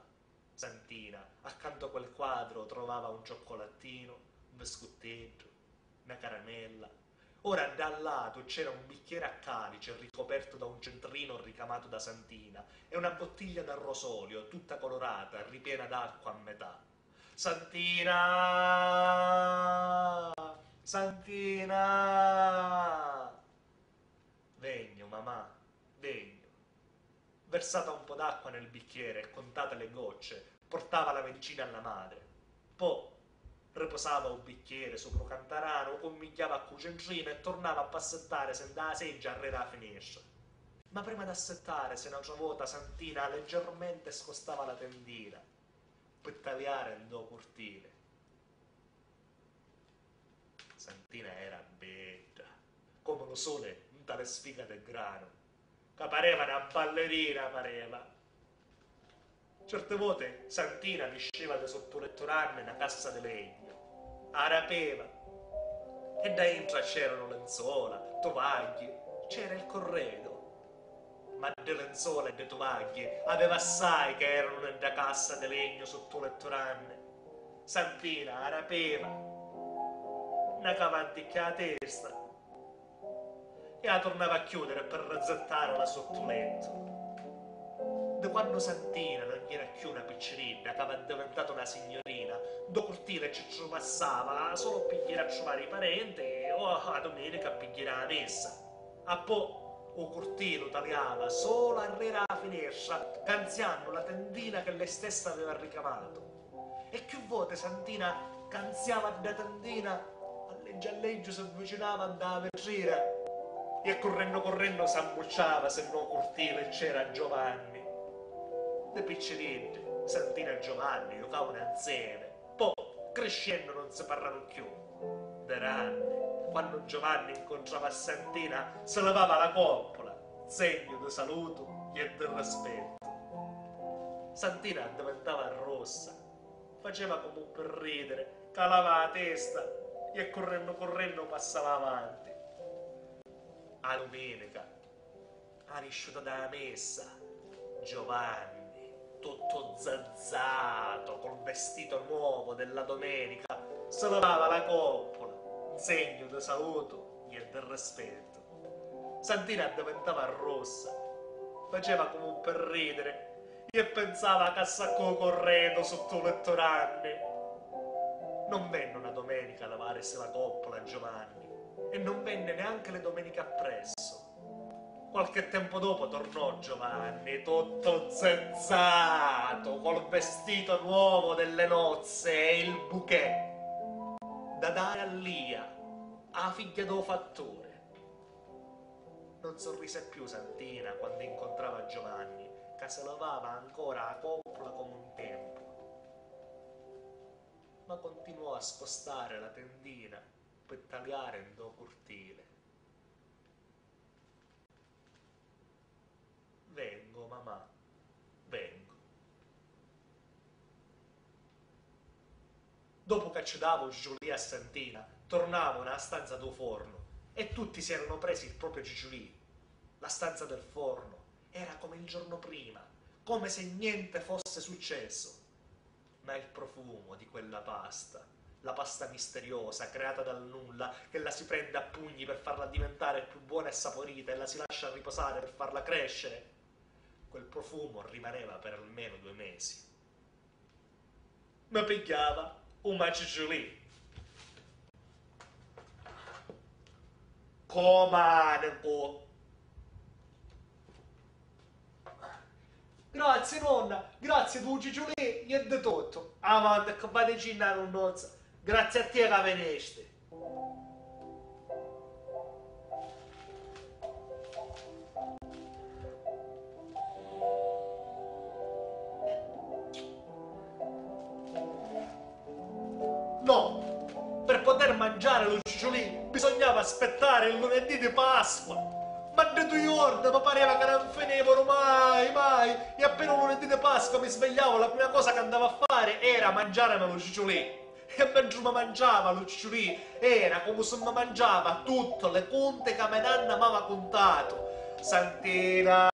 Santina, accanto a quel quadro, trovava un cioccolattino, un biscutteddu, na caramella. Ora da lato c'era un bicchiere a calice ricoperto da un centrino ricamato da Santina e una bottiglia da rosolio tutta colorata, ripiena d'acqua a metà. Santina! Santina! Vegnu, mamà, vegnu. Versata un po' d'acqua nel bicchiere e contate le gocce, portava la medicina alla madre. Po' riposava u bicchiere sopra u cantaranu, u cummigghiava a cu centrina e turnava a passettare se nda a seggia arrera a finestra. Ma prima d'assettare se n'autra vota Santina leggermente scostava la tendina pi taliare ndo curtile. Santina era bedda, comu lu suli nta li sfiga di granu, ca pareva na ballerina, pareva. Certi voti Santina nisceva di sottu lettu ranni na cassa di legnu, a rapeva, e dda intra c'eranu lenzola, tuvagghi, c'era il corredo. Ma di lenzola e di tuvagghi aveva assai ca eranu nta dda cassa di legnu sottu lettu ranni. Santina a rapeva, na cava anticchia a testa e a turnava a chiudiri pi rizittarila sottu lettu. Di quannu Santina non era cchiù na picciridda, cava addivintata na signurina, ndo curtile ci truvassava sulu pi jiri a truvari i parenti o a duminica pi jiri a missa. Appò u curtilu taliava solu arrera a finestra, canziannu la tendina che lei stessa aveva ricamatu. E cchiù voti Santina canziava dda tendina, alleggiu alleggiu si avvicinava dda a vitrina e currennu currennu s'ammucciava si nno curtili c'era Giovanni. Di picciriddi, Santina e Giovanni jucavanu anzemi, po, criscennu, non si parranu cchiù. Di ranni, quannu Giovanni ncuntrava a Santina, si livava la coppula, segnu di salutu e di rispettu. Santina addivintava rossa, faceva comu pi ridiri, calava a testa e currennu currennu passava avanti. A duminica, a nisciuta da missa, Giovanni, tuttu zazzato, col vestito nuovo della domenica, si livava la coppula, in segnu di salutu e di rispettu. Santina addivintava rossa, faceva comu pi ridiri e pinsava ca sta cu corredu sottu u lettu ranni. Non vennu na domenica a lavarisi la coppula Giovanni e non venne neanche le domeniche appresso. Qualche tempo dopo tornò Giovanni, tutto zezzato, col vestito nuovo delle nozze e il bouquet da dare a Lia, a figghia do fattore. Non sorrise più Santina quando incontrava Giovanni, ca si lavava ancora a coppula come un tempo, ma continuò a scostare la tendina per taliare ndo curtile. Vengo, mamà, vengo. Dopu ca ci davu u ciciulì a Santina, turnavunu a stanza dû fornu e tutti si eranu presi il proprio ciciulì. La stanza del forno era come il giorno prima, come se niente fosse successo. Ma il profumo di quella pasta, la pasta misteriosa creata dal nulla, che la si prende a pugni per farla diventare più buona e saporita e la si lascia riposare per farla crescere, quel profumo rimaneva per almeno due mesi. Mi pigghiava u me ciciulì. Comanicu. Grazie nonna, grazie dû ciciulì e di tuttu. Avanti, che vati cinni a nunnuzza. Grazie a tia ca vinisti. No, per poter mangiare lu ciciulì bisognava aspettare il lunedì di Pasqua. Ma ddi dui jorna mi pareva ca non finivanu mai, mai, e appena u lunedì di Pasqua mi svegliavo, la prima cosa ca andavo a fare era mangiarmi lu ciciulì. E mentri mi mangiava lu ciciulì era comu si mi mangiava tutti li cunti ca me nanna m'ava cuntatu. Santina,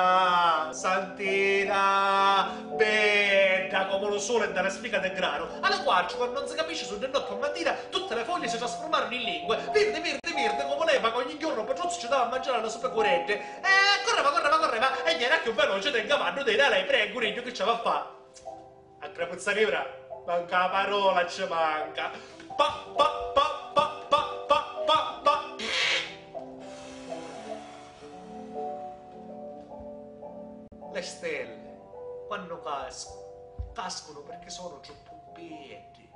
Santina, bedda comu lu suli nta na spica di granu. A li quattru, quannu non si capisci su di notti o matina, tutti li fogli si trasfurmarono in lingue, virdi, virdi, virdi, comu l'epa ca ogni jornu Petruzzu ci dava a mangiari a li so pecureddi. E correva, correva, correva, e era chiù veloce di un cavallu di la lepre e guregnu chi ci ava a fa. A crapuzza nivra, manca a parola, ci manca. Pa, pa, pa, pa, pa, pa, pa, pa. Le stelle, quannu cascunu, cascunu perché sono troppu beddi.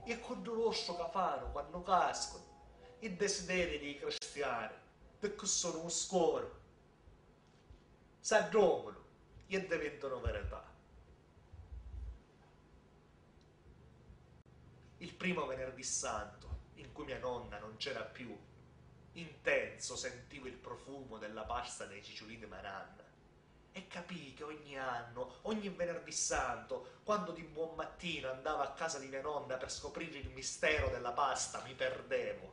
E contu nostru ca fanu quannu cascunu, i desideri dei cristiani, picchì sono un scoru. S'addòmunu e diventanu verità. Il primo venerdì santo, in cui mia nonna non c'era più, intenso sentivo il profumo della pasta dei ciciulì di me nanna e capii che ogni anno, ogni venerdì santo, quando di buon mattino andavo a casa di mia nonna per scoprire il mistero della pasta, mi perdevo.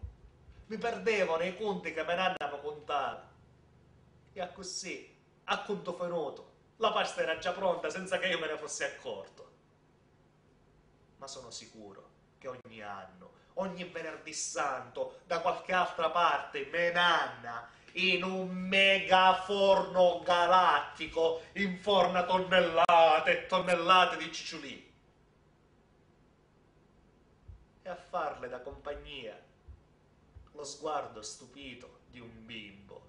Mi perdevo nei conti che me nanna mi contava. E accussì, a cuntu finutu, la pasta era già pronta senza che io me ne fossi accorto. Ma sono sicuro che ogni anno, ogni venerdì santo, da qualche altra parte, me nanna, in un mega forno galattico, inforna tonnellate e tonnellate di ciciulì. E a farle da compagnia lo sguardo stupito di un bimbo.